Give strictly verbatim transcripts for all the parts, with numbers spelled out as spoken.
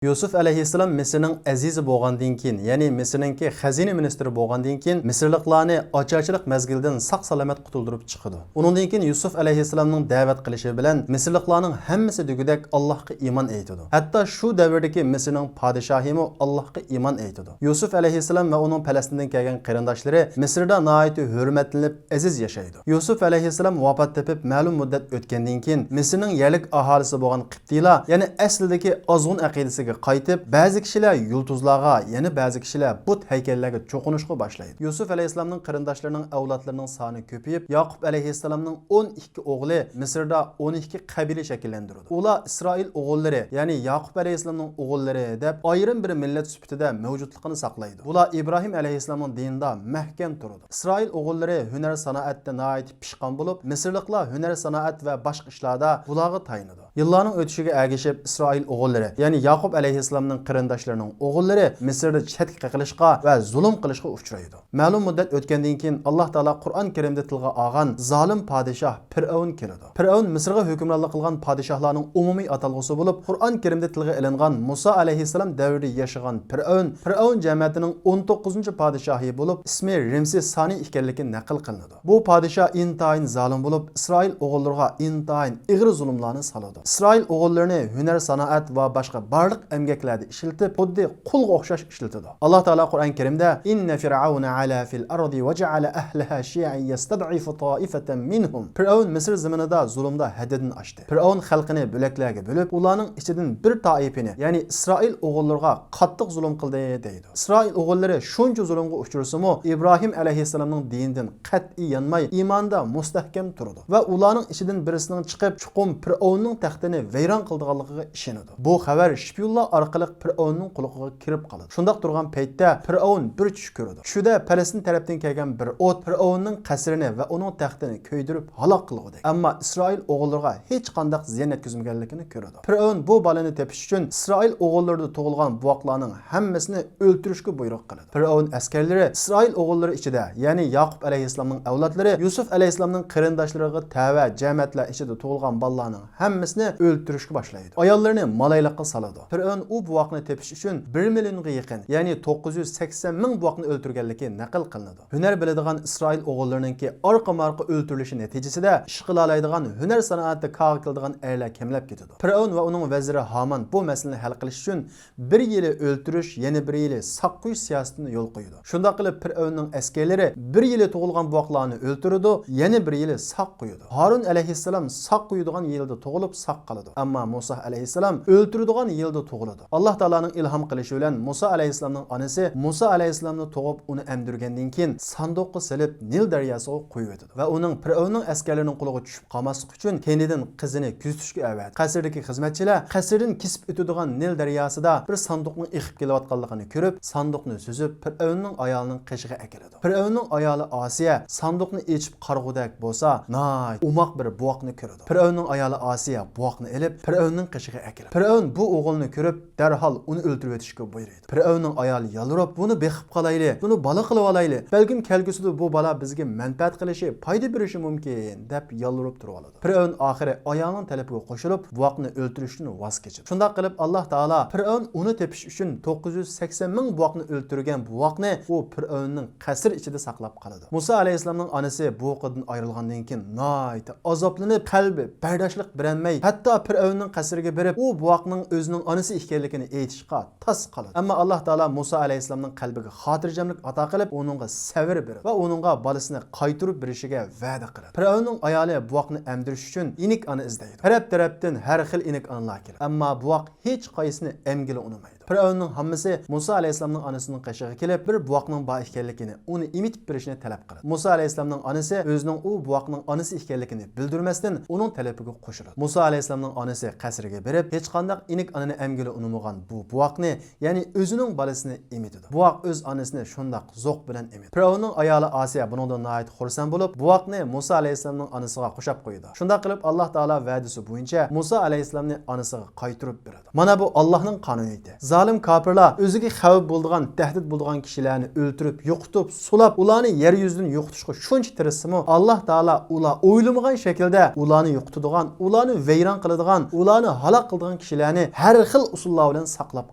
يۈسۈف ئەلەيھىسسالام مىسىرنىڭ ئەزىزى بولغاندىن كېيىن، يەنى مىسىرنىڭكى خەزىنە مىنىستىرى بولغاندىن كېيىن، مىسىرلىقلارنى ئاچارچىلىق مەزگىلىدىن ساق-سالامەت قۇتۇلدۇرۇپ چىقىدۇ. ئۇنىڭدىن كېيىن يۈسۈف ئەلەيھىسسالامنىڭ دەۋەت قىلىشى بىلەن مىسىرلىقلارنىڭ ھەممىسى دېگۈدەك ئاللاھقا ئىمان ئېيتىدۇ. ھەتتا شۇ دەۋردىكى مىسىرنىڭ پادىشاھىمۇ ئاللاھقا ئىمان ئېيتىدۇ. يۈسۈف ئەلەيھىسسالام ۋە ئۇنىڭ پەلەستىندىن كەلگەن قېرىنداشلىرى مىسىردا ناھايىتى ھۆرمەتلىنىپ، ئەزىز ياشايدۇ. يۈسۈف ئەلەيھىسسالام ۋاپات تېپىپ، مەلۇم مۇددەت ئۆتكەندىن كېيىن، مىسىرنىڭ يەرلىك ئاھالىسى بولغان قىپتىيلار، يەنى ئەسلىدىكى ئازغۇن ئەقىدىسىگە قايتىپ، بەزى كىشىلەر يۇلتۇزلارغا، يەنە بەزى كىشىلەر بۇت ھەيكەللەرگە چوقۇنۇشقا باشلايدۇ. يۈسۈف ئەلەيھىسسالامنىڭ قېرىنداشلىرىنىڭ ئەۋلادلىرىنىڭ سانى كۆپىيىپ، ياقۇپ ئەلەيھىسسالامنىڭ ئون ئىككى ئوغلى مىسىردا ئون ئىككى قەبىلە شەكىللەندۈرىدۇ. ئۇلار ئىسرائىل ئوغۇللىرى، يەنى ياقۇپ ئەلەيھىسسالامنىڭ ئوغۇللىرى دەپ ئايرىم بىر مىللەت سۈپىتىدە مەۋجۇتلۇقىنى ساقلايدۇ. ئۇلار ئىبراھىم ئەلەيھىسسالامنىڭ دىنىدا مەھكەم تۇرىدۇ. ئىسرائىل ئوغۇللىرى ھۈنەر-سانائەتتە ناھايىتى پىشقان بولۇپ، مىسىرلىقلار ھۈنەر-سانائەت ۋە باشقا ئىشلاردا بۇلارغا تايىنىدۇ. يىللارنىڭ ئۆتۈشىگە ئەگىشىپ، ئىسرائىل ئوغۇللىرى، يەنى ياقۇپ ئەلەيھىسسالامنىڭ قېرىنداشلىرىنىڭ ئوغۇللىرى مىسىردا چەتكە قېقىلىشقا ۋە زۇلۇم قىلىشقا ئۇچرايدۇ. مەلۇم مۇددەت ئۆتكەندىن كېيىن، ئاللا تائالا قۇرئان كەرىمدە تىلغا ئالغان زالىم پادىشاھ پىرئەۋن كېلىدۇ. پىرئەۋن مىسىرغا ھۆكۈمرانلىق قىلغان پادىشاھلارنىڭ ئومۇمىي ئاتالغۇسى بولۇپ، قۇرئان كەرىمدە تىلغا ئېلىنغان مۇسا ئەلەيھىسسالام دەۋرىدە ياشىغان پىرئەۋن، پىرئەۋن جەمەتىنىڭ ئون توققۇزىنچى پادىشاھى بولۇپ، ئىسمى رەمسىس سانى ئىكەنلىكى نەقىل قىلىنىدۇ. بۇ پادىشاھ ئىنتايىن زالىم بولۇپ، ئىسرائىل ئوغۇللىرىغا ئىنتايىن ئېغىر زۇلۇملارنى سالىدۇ. ئىسرائىل ئوغۇللىرىنى ھۈنەر-سانائەت ۋە باشقا بارلىق ئەمگەكلەردە ئىشلىتىپ، خۇددى قۇلغا ئوخشاش ئىشلىتىدۇ. ئاللا تائالا قۇرئان كەرىمدە، «إن فرعون علا في الأرض وجعل أهلها شيعا يستضعف طائفة منهم.» پىرئەۋن مىسىر زېمىنىدا زۇلۇمدا ھەددىدىن ئاشتى. پىرئەۋن خەلقىنى بۆلەكلەرگە بۆلۈپ، ئۇلارنىڭ ئىچىدىن بىر تائىپىنى، يەنى ئىسرائىل ئوغۇللىرىغا قاتتىق زۇلۇم قىلدى، دەيدۇ. ئىسرائىل ئوغۇللىرى شۇنچە زۇلۇمغا ئۇچرىسىمۇ، ئىبراھىم ئەلەيھىسسالامنىڭ دىنىدىن قەتئىي يانماي، ئىماندا مۇستەھكەم تۇرىدۇ ۋە ئۇلارنىڭ ئىچىدىن بىرسىنىڭ چىقىپ، چوقۇم پىرئەۋننىڭ تەختىنى ۋەيران قىلىدىغانلىقىغا ئىشىنىدۇ. بۇ خەۋەر شىپىيونلار ئارقىلىق پىرئەۋننىڭ قۇلىقىغا كىرىپ قالىدۇ. شۇنداق تۇرغان پەيتتە پىرئەۋن بىر چۈش كۆرىدۇ. چۈشىدە پەلەستىن تەرەپتىن كەلگەن بىر ئوت پىرئەۋننىڭ قەسرىنى ۋە ئۇنىڭ تەختىنى كۆيدۈرۈپ ھالاك قىلغۇدەك. ئەمما ئىسرائىل ئوغۇللىرىغا ھېچقانداق زىيان يەتكۈزمىگەنلىكىنى كۆرىدۇ. پىرئەۋن بۇ بالىنى تېپىش ئۈچۈن ئىسرائىل ئوغۇللىرىدا تۇغۇلغان بوۋاقلارنىڭ ھەممىسىنى ئۆلتۈرۈشكە بۇيرۇق قىلىدۇ. پىرئەۋن ئەسكەرلىرى ئىسرائىل ئوغۇللىرى ئىچىدە، يەنى ياقۇپ ئەلەيھىسسالامنىڭ ئەۋلادلىرى يۈسۈپ ئەلەيھىسسالامنىڭ قېرىنداشلىرىغا تەۋە جەمەتلەر ئىچىدە تۇغۇلغان بالىلارنىڭ ھەممىسىنى ئۆلتۈرۈشكە باشلايدۇ. ئاياللىرىنى مالايلىققا سالىدۇ. پىرئەۋن ئۇ بوۋاقنى تېپىش ئۈچۈن بىر مىليونغا يېقىن، يەنى توققۇز يۈز سەكسەن مىڭ بوۋاقنى ئۆلتۈرگەنلىكى نەقىل قىلىنىدۇ. ھۈنەر بىلىدىغان ئىسرائىل ئوغۇللىرىنىڭكى ئارقا-مارقا ئۆلتۈرۈلۈشى نەتىجىسىدە ئىش قىلالايدىغان، ھۈنەر-سانائەتتە كارغا كېلىدىغان ئەرلەر كەملەپ كېتىدۇ. پىرئەۋن ۋە ئۇنىڭ ۋەزىرى ھامان بۇ مەسىلىنى ھەل قىلىش ئۈچۈن بىر يىلى ئۆلتۈرۈش، يەنە بىر يىلى ساق قويۇش سىياسىتىنى يولغا قويىدۇ. شۇنداق قىلىپ، پىرئەۋننىڭ ئەسكەرلىرى بىر يىلى تۇغۇلغان بوۋاقلارنى ئۆلتۈرىدۇ، يەنە بىر يىلى ساق قويىدۇ. ھارۇن ئەلەيھىسسالام ساق قويىدىغان يىلدا تۇغۇلۇپ، ساق قالىدۇ. ئەمما مۇسا ئەلەيھىسسالام ئۆلتۈرىدىغان يىلدا تۇغۇلىدۇ. ئاللا تائالانىڭ ئىلھام قىلىشى بىلەن مۇسا ئەلەيھىسسالامنىڭ ئانىسى مۇسا ئەلەيھىسسالامنى تۇغۇپ، ئۇنى ئەمدۈرگەندىن كېيىن، ساندۇققا سېلىپ، نىل دەرياسىغا قويۇۋېتىدۇ ۋە ئۇنىڭ پىرئەۋننىڭ ئەسكەرلىرىنىڭ قولىغا چۈشۈپ قالماسلىقى ئۈچۈن، كەينىدىن قىزىنى كۆزىتىشكە ئەۋەتىدۇ. قەسىردىكى خىزمەتچىلەر قەسىردىن كېسىپ ئۆتىدىغان نىل دەرياسىدا بىر ساندۇقنىڭ ئېقىپ كېلىۋاتقانلىقىنى كۆرۈپ، ساندۇقنى سۈزۈپ، پىرئەۋننىڭ ئايالىنىڭ قېشىغا ئەكېلىدۇ. پىرئەۋننىڭ ئايالى ئاسىيە ساندۇقنى ئېچىپ قارىغۇدەك بولسا، ناھايىتى ئوماق بىر بوۋاقنى كۆرىدۇ. پىرئەۋننىڭ ئايالى ئاسىيە بوۋاقنى ئېلىپ، پىرئەۋننىڭ قېشىغا ئەكېلىدۇ. پىرئەۋن بۇ ئوغۇلنى كۆرۈپ، دەرھال ئۇنى ئۆلتۈرۈۋېتىشكە بۇيرۇيدۇ. پىرئەۋننىڭ ئايالى يالۋۇرۇپ، «بۇنى بېقىپ قالايلى، بۇنى بالا قىلىۋالايلى، بەلكىم كەلگۈسىدە بۇ بالا بىزگە مەنپەئەت قىلىشى، پايدا بېرىشى مۇمكىن» دەپ يالۋۇرۇپ تۇرۇۋالىدۇ. پىرئەۋن ئاخىرى ئايالىنىڭ تەلىپىگە قوشۇلۇپ، بوۋاقنى ئۆلتۈرۈشتىن ۋاز كېچىدۇ. شۇنداق قىلىپ، ئاللا تائالا پىرئەۋن ئۇنى تېپىش ئۈچۈن توققۇز يۈز سەكسەن مىڭ بوۋاقنى ئۆلتۈرگەن بوۋاقنى ئۇ پىرئەۋننىڭ قەسرى ئىچىدە ساقلاپ قالىدۇ. مۇسا ئەلەيھىسسالامنىڭ ئانىسى بوۋىقىدىن ئايرىلغاندىن كېيىن ناھايىتى ئازابلىنىپ، قەلبى بەرداشلىق بېرەلمەي، ھەتتا پىرئەۋننىڭ قەسرىگە بېرىپ، ئۇ بوۋاقنىڭ ئۆزىنىڭ ئانىسى ئىكەنلىكىنى ئېيتىشقا تاس قالىدۇ. ئەمما ئاللا تائالا مۇسا ئەلەيھىسسالامنىڭ قەلبىگە خاتىرجەملىك ئاتا قىلىپ، ئۇنىڭغا سەۋر بېرىدۇ ۋە ئۇنىڭغا بالىسىنى قايتۇرۇپ بېرىشىگە ۋەدە قىلىدۇ. پىرئەۋننىڭ ئايالى بوۋاقنى ئەمدۈرۈش ئۈچۈن يېنىك ئانا ئىزدەيدۇ. تەرەپ-تەرەپتىن ھەر خىل يېنىك ئانىلار كېلىدۇ. ئەمما بوۋاق ھېچقايسىنى ئەمگىلى ئۇنىمايدۇ. پىرئەۋننىڭ ھاممىسى مۇسا ئەلەيھىسسالامنىڭ ئانىسىنىڭ قېشىغا كېلىپ، بىر بوۋاقنىڭ بار ئىكەنلىكىنى، ئۇنى ئېمىتىپ بېرىشنى تەلەپ قىلىدۇ. مۇسا ئەلەيھىسسالامنىڭ ئانىسى ئۆزىنىڭ ئۇ بوۋاقنىڭ ئانىسى ئىكەنلىكىنى بىلدۈرمەستىن، ئۇنىڭ تەلىپىگە قوشۇلىدۇ. مۇسا ئەلەيھىسسالامنىڭ ئانىسى قەسرىگە بېرىپ، ھېچقانداق ئېنىك ئانىنى ئەمگىلى ئۇنىمىغان بۇ بوۋاقنى، يەنى ئۆزىنىڭ بالىسىنى ئېمىتىدۇ. بوۋاق ئۆز ئانىسىنى شۇنداق زوق بىلەن ئېمىتىدۇ. پىرئەۋننىڭ ئايالى ئاسىيە بۇنىڭدىن ناھايىتى خۇرسەن بولۇپ، بوۋاقنى مۇسا ئەلەيھىسسالامنىڭ ئانىسىغا قوشاپ قويىدۇ. شۇنداق قىلىپ، ئاللا تائالا ۋەدىسى بويىچە مۇسا ئەلەيھىسسالامنى ئانىسىغا قايتۇرۇپ بېرىدۇ. مانا بۇ ئاللانىڭ قانۇنىيىتى. زالىم كاپىرلار ئۆزىگە خەۋپ بولىدىغان، تەھدىت بولىدىغان كىشىلەرنى ئۆلتۈرۈپ، يوقىتىپ، سولاپ، ئۇلارنى يەر يۈزىدىن يوقىتىشقا شۇنچە تىرىشسىمۇ، ئاللا تائالا ئۇلار ئويلىمىغان شەكىلدە ئۇلارنى يوقىتىدىغان، ئۇلارنى ۋەيران قىلىدىغان، ئۇلارنى ھالاك قىلىدىغان كىشىلەرنى ھەر خىل ئۇسۇللار بىلەن ساقلاپ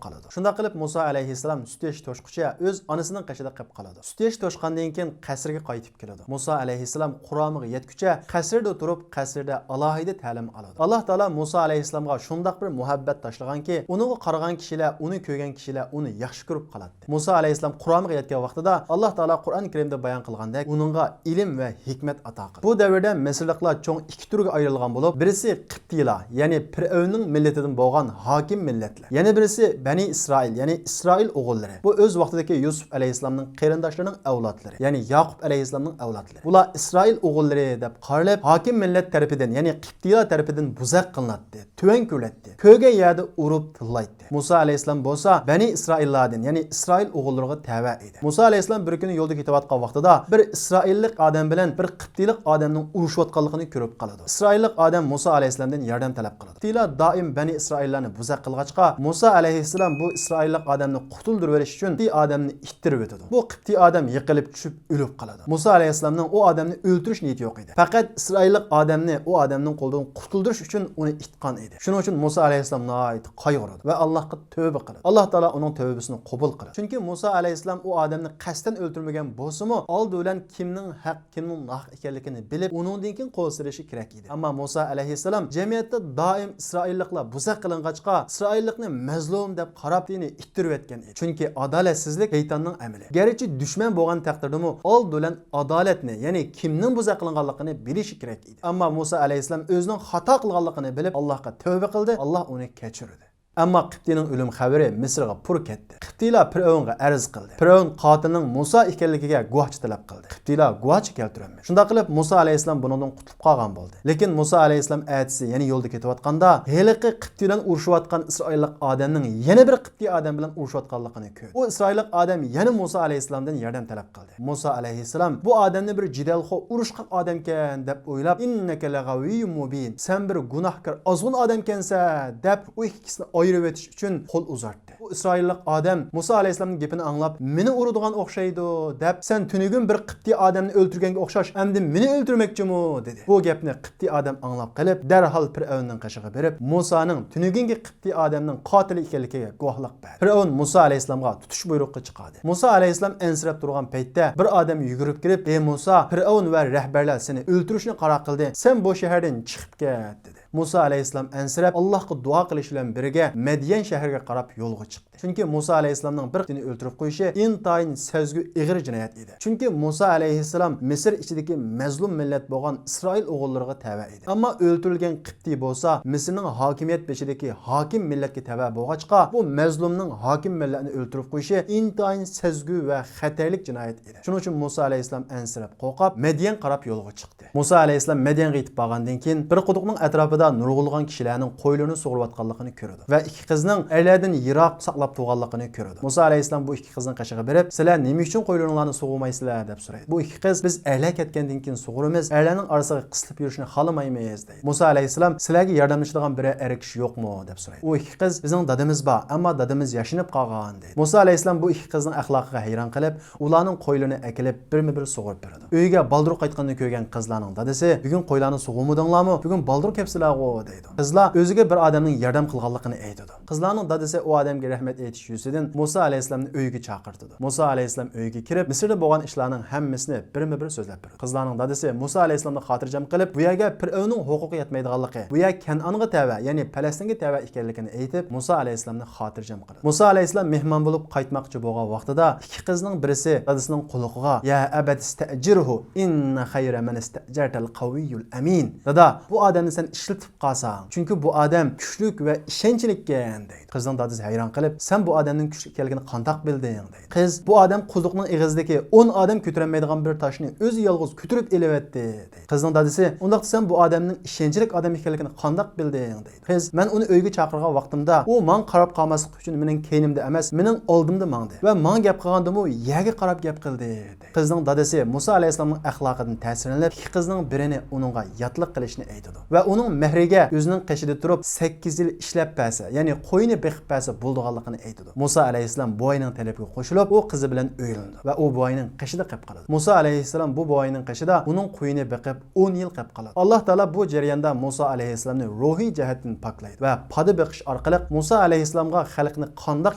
قالىدۇ. شۇنداق قىلىپ مۇسا ئەلەيھىسسالام سۈت يەش توشقۇچە ئۆز ئانىسىنىڭ قېشىدا قېلىپ قالىدۇ. سۈت يەش توشقاندىن كېيىن قەسىرگە قايتىپ كېلىدۇ. مۇسا ئەلەيھىسسالام قۇرامىغا يەتكۈچە قەسىردە تۇرۇپ، قەسىردە ئالاھىدە تەلىم ئالىدۇ. ئاللاھ تائالا مۇسا ئەلەيھىسسالامغا شۇنداق بىر مۇھەببەت تاشلىغانكى، ئۇنىڭغا قارىغان كىشىلەر، ئۇنى كۆرگەن كىشىلەر ئۇنى ياخشى كۆرۈپ قالاتتى. مۇسا ئەلەيھىسسالام قۇرامىغا يەتكەن ۋاقتىدا، ئاللاھ تائالا قۇرئان كەرىمدە بايان قىلغاندەك، ئۇنىڭغا ئىلىم ۋە ھېكمەت ئاتا قىلدى. بۇ دەۋردە مىسىرلىقلار چوڭ ئىككى تۈرگە ئايرىلغان بولۇپ، بىرسى قىپتىيلار، يەنى پىرئەۋننىڭ مىللىتىدىن بولغان ھاكىم مىللەتلەر. يەنە بىرسى بەنى ئىسرائىل، يەنى ئىسرائىل ئوغۇللىرى. بۇ ئۆز ۋاقتىدىكى يۈسۈپ ئەلەيھىسسالامنىڭ قېرىنداشلىرىنىڭ ئەۋلادلىرى، يەنى ياقۇپ ئەلەيھىسسالامنىڭ ئەۋلادلىرى. بۇلار ئىسرائىل ئوغۇللىرى دەپ قارىلىپ، ھاكىم مىللەت تەرىپىدىن، يەنى قىپتىيلار تەرىپىدىن بوزەك قىلىناتتى، تۆۋەن كۆرۈلەتتى، كۆرگەن يەردە ئۇرۇپ تىللايتتى. مۇسا ئەلەيھىسسالام بولسا بەنى ئىسرائىللاردىن، يەنى ئىسرائىل ئوغۇللىرىغا تەۋە ئىدى. مۇسا ئەلەيھىسسالام بىر كۈنى يولدا كېتىۋاتقان ۋاقتىدا بىر ئىسرائىللىق ئادەم بىلەن بىر قىپتىيلىق ئادەمنىڭ ئۇرۇشۇۋاتقانلىقىنى كۆرۈپ قالىدۇ. ئىسرائىللىق ئادەم مۇسا ئەلەيھىسسالامدىن ياردەم تەلەپ قىلىدۇ. قىپتىيلار دائىم بەنى ئىسرائىللارنى بوزەك قىلغاچقا، مۇسا ئەلەيھىسسالام بۇ ئىسرائىللىق ئادەمنى قۇتۇلدۇرۇۋېلىش ئۈچۈن قىپتىي ئادەمنى ئىتتىرىۋېتىدۇ. بۇ قىپتىي ئادەم يىقىلىپ چۈشۈپ ئۆلۈپ قالىدۇ. مۇسا ئەلەيھىسسالامنىڭ ئۇ ئادەمنى ئۆلتۈرۈش نىيىتى يوق ئىدى. پەقەت ئىسرائىللىق ئادەمنى ئۇ ئادەمنىڭ قولىدىن قۇتۇلدۇرۇش ئۈچۈن ئۇنى ئىتقان ئىدى. شۇنىڭ ئۈچۈن مۇسا ئەلەيھىسسالام ناھايىتى قايغۇرىدۇ ۋە ئاللاھقا تۆبە قىلىدۇ. ئاللاھ تائالا ئۇنىڭ تۆبىسىنى قوبۇل قىلىدۇ. چۈنكى مۇسا ئەلەيھىسسالام ئۇ ئادەمنى قەستەن ئۆلتۈرمىگەن بولسىمۇ، ئالدى بىلەن كىمنىڭ ھەق، كىمنىڭ ناھەق ئىكەنلىكىنى بىلىپ، ئۇنىڭدىن كېيىن قول سېلىشى كېرەك ئىدى. ئەمما مۇسا ئەلەيھىسسالام جەمئىيەتتە دائىم ئىسرائىللىقلار بوزەك قىلىنغاچقا، ئىسرائىللىقنى مەزلۇم دەپ قاراپ، ئۇنى ئىتتىرىۋەتكەن ئىدى. چۈنكى ئادالەتسىزلىك شەيتاننىڭ ئەمىلى. گەرچە دۈشمەن بولغان تەقدىردىمۇ، ئالدى بىلەن ئادالەتنى، يەنى كىمنىڭ بوزەك قىلىنغانلىقىنى بىلىشى كېرەك ئىدى. ئەمما مۇسا ئەلەيھىسسالام ئۆزىنىڭ خاتا قىلغانلىقىنى بىلىپ، ئاللاھقا تۆبە قىلدى، ئاللاھ ئۇنى كەچۈردى. ئەمما قىپتىينىڭ ئۆلۈم خەۋىرى مىسىرغا پۇر كەتتى. قىپتىيلار پىرئەۋنغا ئەرز قىلدى. پىرئەۋن قاتىلنىڭ مۇسا ئىكەنلىكىگە گۇۋاھچى تەلەپ قىلدى. قىپتىيلار گۇۋاھچى كەلتۈرەلمىدى. شۇنداق قىلىپ، مۇسا ئەلەيھىسسالام بۇنىڭدىن قۇتۇلۇپ قالغان بولدى. لېكىن مۇسا ئەلەيھىسسالام ئەتىسى يەنە يولدا كېتىۋاتقاندا، ھېلىقى قىپتىي بىلەن ئۇرۇشۇۋاتقان ئىسرائىللىق ئادەمنىڭ يەنە بىر قىپتىي ئادەم بىلەن ئۇرۇشۇۋاتقانلىقىنى كۆردى. ئۇ ئىسرائىللىق ئادەم يەنە مۇسا ئەلەيھىسسالامدىن ياردەم تەلەپ قىلدى. مۇسا ئەلەيھىسسالام بۇ ئادەمنى بىر جېدەلخور، ئۇرۇشقاق ئادەمكەن دەپ ئويلاپ، «ئىننەكە لەغەۋىييۇن مۇبىن، سەن بىر گۇناھكار، ئازغۇن ئادەمكەنسەن» دەپ، ئۇ ئىككىسىنى ئايرىۋېتىش ئۈچۈن قول ئۇزارتتى. بۇ ئىسرائىللىق ئادەم مۇسا ئەلەيھىسسالامنىڭ گېپىنى ئاڭلاپ، «مېنى ئۇرىدىغان ئوخشايدۇ» دەپ، «سەن تۈنۈگۈن بىر قىپتىي ئادەمنى ئۆلتۈرگەنگە ئوخشاش، ئەمدى مېنى ئۆلتۈرمەكچىمۇ؟» دېدى. بۇ گەپنى قىپتىي ئادەم ئاڭلاپ قېلىپ، دەرھال پىرئەۋننىڭ قېشىغا بېرىپ، مۇسانىڭ تۈنۈگۈنكى قىپتىي ئادەمنىڭ قاتىلى ئىكەنلىكىگە گۇۋاھلىق بەردى. پىرئەۋن مۇسا ئەلەيھىسسالامغا تۇتۇش بۇيرۇقى چىقاردى. مۇسا ئەلەيھىسسالام ئەنسىرەپ تۇرغان پەيتتە، بىر ئادەم يۈگۈرۈپ كىرىپ، «ئەي مۇسا، پىرئەۋن ۋە رەھبەرلەر سېنى ئۆلتۈرۈشنى قارار قىلدى. سەن بۇ شەھەردىن چىقىپ كەت» دېدى. مۇسا ئەلەيھىسسالام ئەنسىرەپ، ئاللاھقا دۇئا قىلىش بىلەن بىرگە مەديەن شەھىرىگە قاراپ يولغا چىقتى. چۈنكى مۇسا ئەلەيھىسسالامنىڭ بىر قىپتىينى ئۆلتۈرۈپ قويۇشى ئىنتايىن سەزگۈ، ئېغىر جىنايەت ئىدى. چۈنكى مۇسا ئەلەيھىسسالام مىسىر ئىچىدىكى مەزلۇم مىللەت بولغان ئىسرائىل ئوغۇللىرىغا تەۋە ئىدى. ئەمما ئۆلتۈرۈلگەن قىپتىي بولسا مىسىرنىڭ ھاكىمىيەت بېشىدىكى ھاكىم مىللەتكە تەۋە بولغاچقا، بۇ مەزلۇمنىڭ ھاكىم مىللەتنى ئۆلتۈرۈپ قويۇشى ئىنتايىن سەزگۈ ۋە خەتەرلىك جىنايەت ئىدى. شۇنىڭ ئۈچۈن مۇسا ئەلەيھىسسالام ئەنسىرەپ، قورقۇپ، مەديەن قاراپ يولغا چىقتى. مۇسا ئەلەيھىسسالام مەديەنگە يېتىپ بارغاندىن كېيىن، بىر قۇدۇقنىڭ ئەتراپىدا نۇرغۇنلىغان كىشىلەرنىڭ قويلىرىنى سۇغۇرۇۋاتقانلىقىنى كۆرىدۇ ۋە ئىككى قىزنىڭ ئەرلەردىن يىراق ساقلاپ تۇرغانلىقىنى كۆرىدۇ. مۇسا ئەلەيھىسسالام بۇ ئىككى قىزنىڭ قېشىغا بېرىپ، «سىلەر نېمە ئۈچۈن قويلىرىڭلارنى سۇغۇرمايسىلەر؟» دەپ سورايدۇ. بۇ ئىككى قىز، «بىز ئەرلەر كەتكەندىن كېيىن سۇغۇرىمىز، ئەرلەرنىڭ ئارىسىغا قىسىلىپ يۈرۈشنى خالىمايمىز» دەيدۇ. مۇسا ئەلەيھىسسالام، «سىلەرگە ياردەملىشىدىغان بىرەر ئەر كىشى يوقمۇ؟» دەپ سورايدۇ. ئۇ ئىككى قىز، «بىزنىڭ دادىمىز بار، ئەمما دادىمىز ياشىنىپ قالغان» دەيدۇ. مۇسا ئەلەيھىسسالام بۇ ئىككى قىزنىڭ ئەخلاقىغا ھەيران قېلىپ، ئۇلارنىڭ قويلىرىنى ئەكېلىپ، بىرمۇ بىر سۇغۇرۇپ بېرىدۇ. ئۆيگە بالدۇر قايتقىنىنى كۆرگەن قىزلارنىڭ دادىسى، «بۈگۈن قويلارنى سۇغۇرمىدىڭلارمۇ؟ بۈگۈن بالدۇر كەپسىلەرغۇ» دەيدۇ. قىزلار ئۆزىگە بىر ئادەمنىڭ ياردەم قىلغانلىقىنى ئېيتىدۇ. قىزلارنىڭ دادىسى ئۇ ئادەمگە رەھمەت ئېيتىش يۈزىسىدىن مۇسا ئەلەيھىسسالامنى ئۆيىگە چاقىرتىدۇ. مۇسا ئەلەيھىسسالام ئۆيگە كىرىپ، مىسىردا بولغان ئىشلارنىڭ ھەممىسىنى بىرمۇ بىر سۆزلەپ بېرىدۇ. قىزلارنىڭ دادىسى مۇسا ئەلەيھىسسالامنى خاتىرجەم قىلىپ، بۇ يەرگە پىرئەۋننىڭ ھوقۇقى يەتمەيدىغانلىقى، بۇ يەر كەنئانغا تەۋە، يەنى پەلەستىنگە تەۋە ئىكەنلىكىنى ئېيتىپ، مۇسا ئەلەيھىسسالامنى خاتىرجەم قىلىدۇ. مۇسا ئەلەيھىسسالام مېھمان بولۇپ قايتماقچى بولغان ۋاقتىدا، ئىككى قىزنىڭ بىرىسى دادىسىنىڭ قۇلىقىغا، «يا ئەبەتىستەئجىرھۇ، ئىننە خەيرە مەنىستەئجەرتەل قەۋىييۇل ئەمىن.» «دادا، بۇ ئادەمنى سەن ئىشلىتىپ قالساڭ، چۈنكى بۇ ئادەم كۈچلۈك ۋە ئىشەنچلىككەن» دەيدۇ. قىزنىڭ دادىسى ھەيران قېلىپ، «سەن بۇ ئادەمنىڭ كۈچلۈك ئىكەنلىكىنى قانداق بىلدىڭ؟» دەيدۇ. قىز، «بۇ ئادەم قۇدۇقنىڭ ئېغىزىدىكى ئون ئادەم كۆتۈرەلمەيدىغان بىر تاشنى ئۆزى يالغۇز كۆتۈرۈپ ئېلىۋەتتى» دەيدۇ. قىزنىڭ دادىسى، «ئۇنداقتا سەن بۇ ئادەمنىڭ ئىشەنچلىك ئادەم ئىكەنلىكىنى قانداق بىلدىڭ؟» دەيدۇ. قىز، «مەن ئۇنى ئۆيگە چاقىرغان ۋاقتىمدا، ئۇ ماڭا قاراپ قالماسلىق ئۈچۈن مېنىڭ كەينىمدە ئەمەس، مېنىڭ ئالدىمدا ماڭدى ۋە ماڭا گەپ قىلغاندىمۇ يەرگە قاراپ گەپ قىلدى» دەيدۇ. قىزنىڭ دادىسى مۇسا ئەلەيھىسسالامنىڭ ئەخلاقىدىن تەسىرلىنىپ، ئىككى قىزنىڭ بىرىنى ئۇنىڭغا ياتلىق قىلىشنى ئېيتىدۇ ۋە ئۇنىڭ شەھىرىگە ئۆزىنىڭ قېشىدا تۇرۇپ سەككىز يىل ئىشلەپ بەرسە، يەنى قوينى بېقىپ بەرسە بولىدىغانلىقىنى ئېيتىدۇ. مۇسا ئەلەيھىسسالام بۇ ئاينىڭ تەلىپىگە قوشۇلۇپ، ئۇ قىزى بىلەن ئۆيلىنىدۇ ۋە ئۇ بۇ ئاينىڭ قېشىدا قېلىپ قالىدۇ. مۇسا ئەلەيھىسسالام بۇ بۇ ئاينىڭ قېشىدا ئۇنىڭ قويىنى بېقىپ ئون يىل قېلىپ قالىدۇ. ئاللاھ تائالا بۇ جەرياندا مۇسا ئەلەيھىسسالامنى روھىي جەھەتتىن پاكلايدۇ ۋە پادا بېقىش ئارقىلىق مۇسا ئەلەيھىسسالامغا خەلقنى قانداق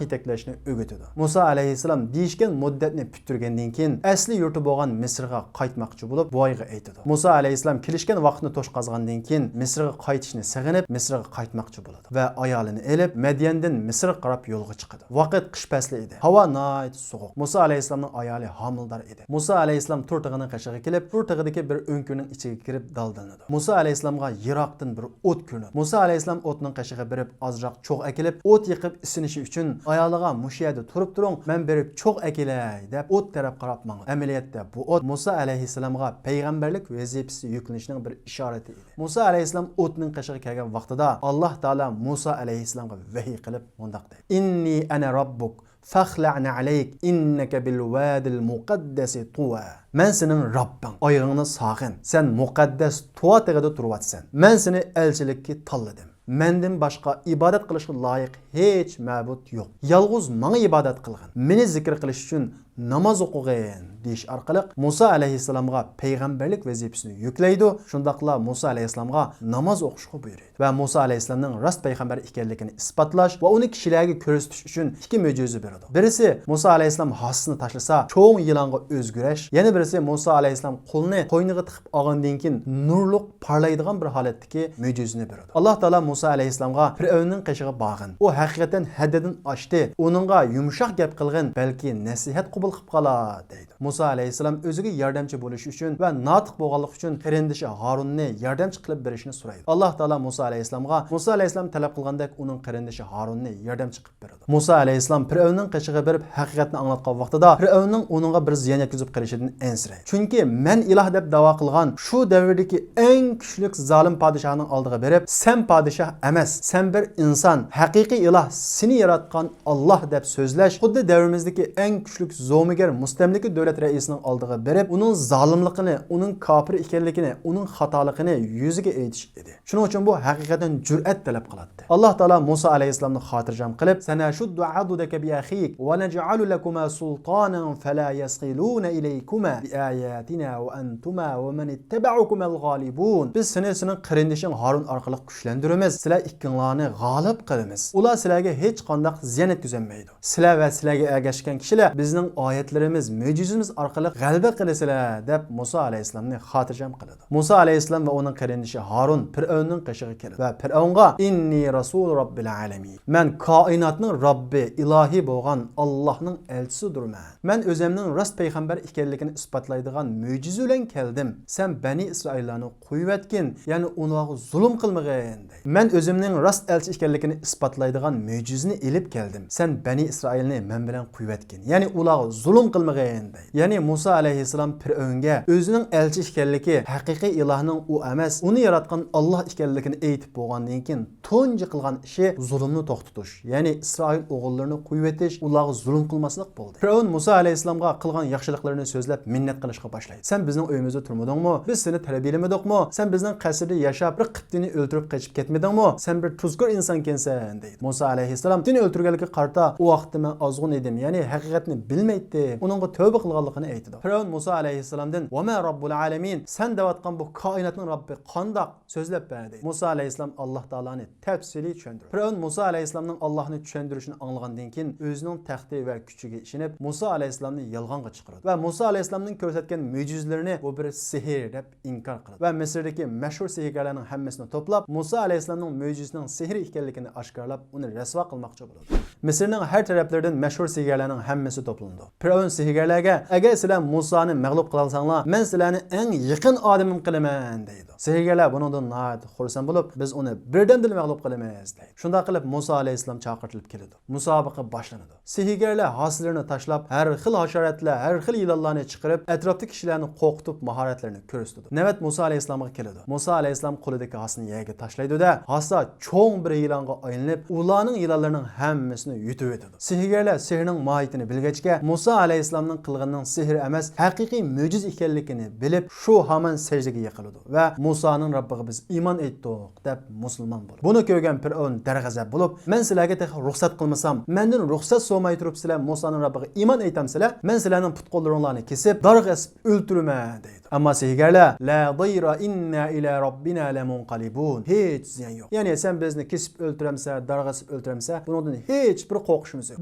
يېتەكلەشنى ئۆگىتىدۇ. مۇسا ئەلەيھىسسالام دېيىشكەن مۇددەتنى پۈتتۈرگەندىن كېيىن ئەسلى يۇرتى بولغان مىسىرغا قايتماقچى بولۇپ، بوۋايغا ئېيتىدۇ. مۇسا ئەلەيھىسسالام كېلىشكەن ۋاقىتنى توشقازغاندىن كېيىن مىسىرغا قايتىشنى سېغىنىپ، مىسىرغا قايتماقچى بولىدۇ ۋە ئايالىنى ئېلىپ، مەديەندىن مىسىرغا قاراپ يولغا چىقىدۇ. ۋاقىت قىش پەسلى ئىدى. ھاۋا ناھايىتى سوغۇق. مۇسا ئەلەيھىسسالامنىڭ ئايالى ھامىلىدار ئىدى. مۇسا ئەلەيھىسسالام تۇر تېغىنىڭ قېشىغا كېلىپ، تۇر تېغىدىكى بىر ئۆڭكۈرنىڭ ئىچىگە كىرىپ دالدىلىنىدۇ. مۇسا ئەلەيھىسسالامغا يىراقتىن بىر ئوت كۆرۈنىدۇ. مۇسا ئەلەيھىسسالام ئوتنىڭ قېشىغا بېرىپ، ئازراق چوغ ئەكېلىپ، ئوت يېقىپ ئىسسىنىشى ئۈچۈن ئايالىغا، «مۇشۇ يەردە تۇرۇپ تۇرۇڭ، مەن بېرىپ چوغ ئەكېلەي» دەپ، ئوت تەرەپ قاراپ ماڭىدۇ. ئەمەلىيەتتە بۇ ئوت مۇسا ئەلەيھىسسالامغا پەيغەمبەرلىك ۋەزىپىسى يۈكلىنىشىنىڭ بىر ئىشارىتى ئىدى. مۇسا ئەلەيھىسسالام ئوتنىڭ قېشىغا كەلگەن ۋاقتىدا، ئاللاھ تائالا مۇسا ئەلەيھىسسالامغا ۋەھىي قىلىپ مۇنداق دەيدۇ: «إني أنا ربك فاخلع نعليك إنك بالواد المقدس طوى». مەن سېنىڭ رەببىڭ، ئايىغىڭنى ساغىن، سەن مۇقەددەس تۇۋا تېغىدا تۇرۇۋاتىسەن. مەن سېنى ئەلچىلىككە تاللىدىم. مەندىن باشقا ئىبادەت قىلىشقا لايىق ھېچ مەبۇد يوق. يالغۇز ماڭا ئىبادەت قىلغىن. مېنى زىكىر قىلىش ئۈچۈن ناماز ئوقۇغىن، دېيىش ئارقىلىق مۇسا ئەلەيھىسسالامغا پەيغەمبەرلىك ۋەزىپىسىنى يۈكلەيدۇ، شۇنداقلا مۇسا ئەلەيھىسسالامغا ناماز ئوقۇشقا بۇيرۇيدۇ ۋە مۇسا ئەلەيھىسسالامنىڭ راست پەيغەمبەر ئىكەنلىكىنى ئىسپاتلاش ۋە ئۇنى كىشىلەرگە كۆرسىتىش ئۈچۈن ئىككى مۆجىزە بېرىدۇ. بىرسى، مۇسا ئەلەيھىسسالام ھاسىسىنى تاشلىسا، چوڭ يىلانغا ئۆزگىرىش، يەنە بىرسى، مۇسا ئەلەيھىسسالام قولىنى قوينىغا تىقىپ ئالغاندىن كېيىن نۇرلۇق پارلايدىغان بىر ھالەتتىكى مۆجىزىنى بېرىدۇ. ئاللاھ تائالا مۇسا ئەلەيھىسسالامغا، «پىرئەۋننىڭ قېشىغا بارغىن. ئۇ ھەقىقەتەن ھەددىدىن ئاشتى. ئۇنىڭغا يۇمشاق گەپ قىلغىن، بەلكى نەسىھەت قوبۇل قىلىپ قالار» دەيدۇ. مۇسا ئەلەيھىسسالام ئۆزىگە ياردەمچى بولۇش ئۈچۈن ۋە ناتىق بولغانلىقى ئۈچۈن قېرىندىشى ھارۇننى ياردەمچى قىلىپ بېرىشنى سورايدۇ. ئاللاھ تائالا مۇسا ئەلەيھىسسالامغا، مۇسا ئەلەيھىسسالام تەلەپ قىلغاندەك، ئۇنىڭ قېرىندىشى ھارۇننى ياردەمچى قىلىپ بېرىدۇ. مۇسا ئەلەيھىسسالام پىرئەۋننىڭ قېشىغا بېرىپ ھەقىقەتنى ئاڭلاتقان ۋاقتىدا، پىرئەۋننىڭ ئۇنىڭغا بىر زىيان يەتكۈزۈپ قېلىشىدىن ئەنسىرەيدۇ. چۈنكى مەن ئىلاھ دەپ دەۋا قىلغان شۇ دەۋردىكى ئەڭ كۈچلۈك زالىم پادىشاھنىڭ ئالدىغا بېرىپ، «سەن پادىشاھ ئەمەس، سەن بىر ئىنسان، ھەقىقىي ئىلاھ سېنى ياراتقان ئاللاھ» دەپ سۆزلەش خۇددى دەۋرىمىزدىكى ئەڭ كۈچلۈك زومىگەر مۇستەملىكە دۆلەت رەئىسىنىڭ ئالدىغا بېرىپ، ئۇنىڭ زالىملىقىنى، ئۇنىڭ كاپىر ئىكەنلىكىنى، ئۇنىڭ خاتالىقىنى يۈزىگە ئېيتىش ئىدى. شۇنىڭ ئۈچۈن بۇ ھەقىقەتەن جۈرئەت تەلەپ قىلاتتى. ئاللاھ تائالا مۇسا ئەلەيھىسسالامنى خاتىرجەم قىلىپ، «سەنەشۇددۇ ئەضۇدەكە بىئەخىك ۋە نەجئەلۇ لەكۇما سۇلتانەن فەلا يەسىلۇنە ئىلەيكۇما بىئاياتىنا ۋە ئەنتۇما ۋە مەن ئىتتەبەئەكۇمەل غالىبۇن.» بىز سېنى سېنىڭ قېرىندىشىڭ ھارۇن ئارقىلىق كۈچلەندۈرىمىز، سىلەر ئىككىڭلارنى غالىب قىلىمىز. ئۇلار سىلەرگە ھېچقانداق زىيان يەتكۈزەلمەيدۇ. سىلەر ۋە سىلەرگە ئەگەشكەن كىشىلەر بىزنىڭ ئايەتلىرىمىز، مۆجىزىمىز ئارقىلىق غەلىبە قىلىسىلەر، دەپ مۇسا ئەلەيھىسسالامنى خاتىرجەم قىلىدۇ. مۇسا ئەلەيھىسسالام ۋە ئۇنىڭ قېرىندىشى ھارۇن پىرئەۋننىڭ قېشىغا كېلىدۇ ۋە پىرئەۋنغا، «ئىننى رەسۇلۇ رەببىل ئالەمىن. مەن كائىناتنىڭ رەببى، ئىلاھى بولغان ئاللاھنىڭ ئەلچىسىدۇرمەن. مەن ئۆزۈمنىڭ راست پەيغەمبەر ئىكەنلىكىنى ئىسپاتلايدىغان مۆجىزە بىلەن كەلدىم. سەن بەنى ئىسرائىللارنى قويۇۋەتكىن، يەنى ئۇلارغا زۇلۇم قىلمىغىن» دەيدۇ. مەن ئۆزۈمنىڭ راست ئەلچى ئىكەنلىكىنى ئىسپاتلايدىغان مۆجىزىنى ئېلىپ كەلدىم. سەن بەنى ئىسرائىلنى مەن بىلەن قويۇۋەتكىن، يەنى ئۇلارغا زۇلۇم قىلمىغىن دەيدۇ. يەنى مۇسا ئەلەيھىسسالام پىرئەۋنگە ئۆزىنىڭ ئەلچى ئىكەنلىكى، ھەقىقىي ئىلاھنىڭ ئۇ ئەمەس، ئۇنى ياراتقان ئاللاھ ئىكەنلىكىنى ئېيتىپ بولغاندىن كېيىن، تۇنجى قىلغان ئىشى زۇلۇمنى توختىتىش، يەنى ئىسرائىل ئوغۇللىرىنى قويۇۋېتىش، ئۇلارغا زۇلۇم قىلماسلىق بولدى. پىرئەۋن مۇسا ئەلەيھىسسالامغا قىلغان ياخشىلىقلىرىنى سۆزلەپ مىننەت قىلىشقا باشلايدۇ. «سەن بىزنىڭ ئۆيىمىزدە تۇرمىدىڭمۇ؟ بىز سېنى تەربىيەلىمىدۇقمۇ؟ سەن بىزنىڭ قەسىردە ياشاپ، بىر قىپتىنى ئۆلتۈرۈپ قېچىپ كەتمىدىڭمۇ؟ سەن بىر تۇزكور ئىنسانكەنسەن» دەيدۇ. مۇسا ئەلەيھىسسالام سېنى ئۆلتۈرگەنلىكىگە قارىتا، «ئۇ ۋاقىتتا مەن ئازغۇن ئىدىم، يەنى ھەقىقەتنى بىلمەيتتىم، ئۇنىڭغا تەۋبە قىلغانلىقىنى» ئېيتىدۇ. پىرئەۋن مۇسا ئەلەيھىسسالامدىن، «ۋە مە رەببۇل ئالەمىن؟ سەن دەۋاتقان بۇ كائىناتنىڭ رەببى قانداق؟ سۆزلەپ بەر» دەيدۇ. مۇسا ئەلەيھىسسالام ئاللاھ تائالانى تەپسىلىي چۈشەندۈرىدۇ. پىرئەۋن مۇسا ئەلەيھىسسالامنىڭ ئاللاھنى چۈشەندۈرۈشىنى ئاڭلىغاندىن كېيىن، ئۆزىنىڭ تەختى ۋە كۈچىگە ئىشىنىپ، مۇسا ئەلەيھىسسالامنى يالغانغا چىقىرىدۇ ۋە مۇسا ئەلەيھىسسالامنىڭ كۆرسەتكەن مۆجىزىلىرىنى بۇ بىر سېھىر دەپ ئىنكار قىلىدۇ ۋە مىسىردىكى مەشھۇر سېھىرگەرلەرنىڭ ھەممىسىنى توپلاپ، مۇسا ئەلەيھىسسالامنىڭ مۆجىزىسىنىڭ سېھىر ئىكەنلىكىنى ئاشكارىلاپ، ئۇنى رەسۋا قىلماقچى بولىدۇ. مىسىرنىڭ ھەر تەرەپلىرىدىن مەشھۇر سېھىرگەرلەرنىڭ ھەممىسى توپلىنىدۇ. پىرئەۋن سېھىرگەرلەرگە، «ئەگەر سىلەر مۇسانى مەغلۇپ قىلالىساڭلار، مەن سىلەرنى ئەڭ يېقىن ئادىمىم قىلىمەن» دەيدۇ. سېھىرگەرلەر بۇنىڭدىن ناھايىتى خۇرسەن بولۇپ، «بىز ئۇنى بىردەمدىلا مەغلۇپ قىلىمىز» دەيدۇ. شۇنداق قىلىپ، مۇسا ئەلەيھىسسالام چاقىرتىلىپ كېلىدۇ. مۇسابىقە باشلىنىدۇ. سېھىرگەرلەر ھاسىلىرىنى تاشلاپ، ھەر خىل ھاشاراتلار، ھەر خىل يىلانلارنى چىقىرىپ، ئەتراپتىكى كىشىلەرنى قورقۇتۇپ، ماھارەتلىرىنى كۆرسىتىدۇ. نۆۋەت مۇسا ئەلەيھىسسالامغا كېلىدۇ. مۇسا ئەلەيھىسسالام قولىدىكى ھاسىنى يەرگە تاشلايدۇ-دە، ھاسا چوڭ بىر يىلانغا ئايلىنىپ، ئۇلارنىڭ يىلانلىرىنىڭ ھەممىسىنى يۇتۇۋېتىدۇ. سېھىرگەرلەر سېھىرنىڭ ماھىيىتىنى بىلگەچكە، مۇسا ئەلەيھىسسالامنىڭ قىلغىنىنىڭ سېھىر ئەمەس، ھەقىقىي مۆجىزە ئىكەنلىكىنى بىلىپ، شۇ ھامان سەجدىگە يىقىلىدۇ ۋە مۇسانىڭ رەببىگە بىز ئىمان ئېيتتۇق دەپ مۇسۇلمان بولىدۇ. بۇنى كۆرگەن پىرئەۋن دەرغەزەپ بولۇپ، مەن سىلەرگە تېخى رۇخسەت قىلمىسام، مەندىن رۇخسەت سورىماي تۇرۇپ سىلەر مۇسانىڭ رەببىگە ئىمان ئېيتامسىلەر، مەن سىلەرنىڭ پۇت-قوللىرىڭلارنى كېسىپ، دارغا ئېسىپ ئۆلتۈرىمەن دەيدۇ. ئەمما سېھىرگەرلەر، لا ضير إنا إلى ربنا لمنقلبون. ھېچ زىيان يوق. يەنى سەن بىزنى كېسىپ ئۆلتۈرەمسەن، دارغا ئېسىپ ئۆلتۈرەمسەن، بۇنىڭدىن ھېچ بىر قورقۇشىمىز يوق.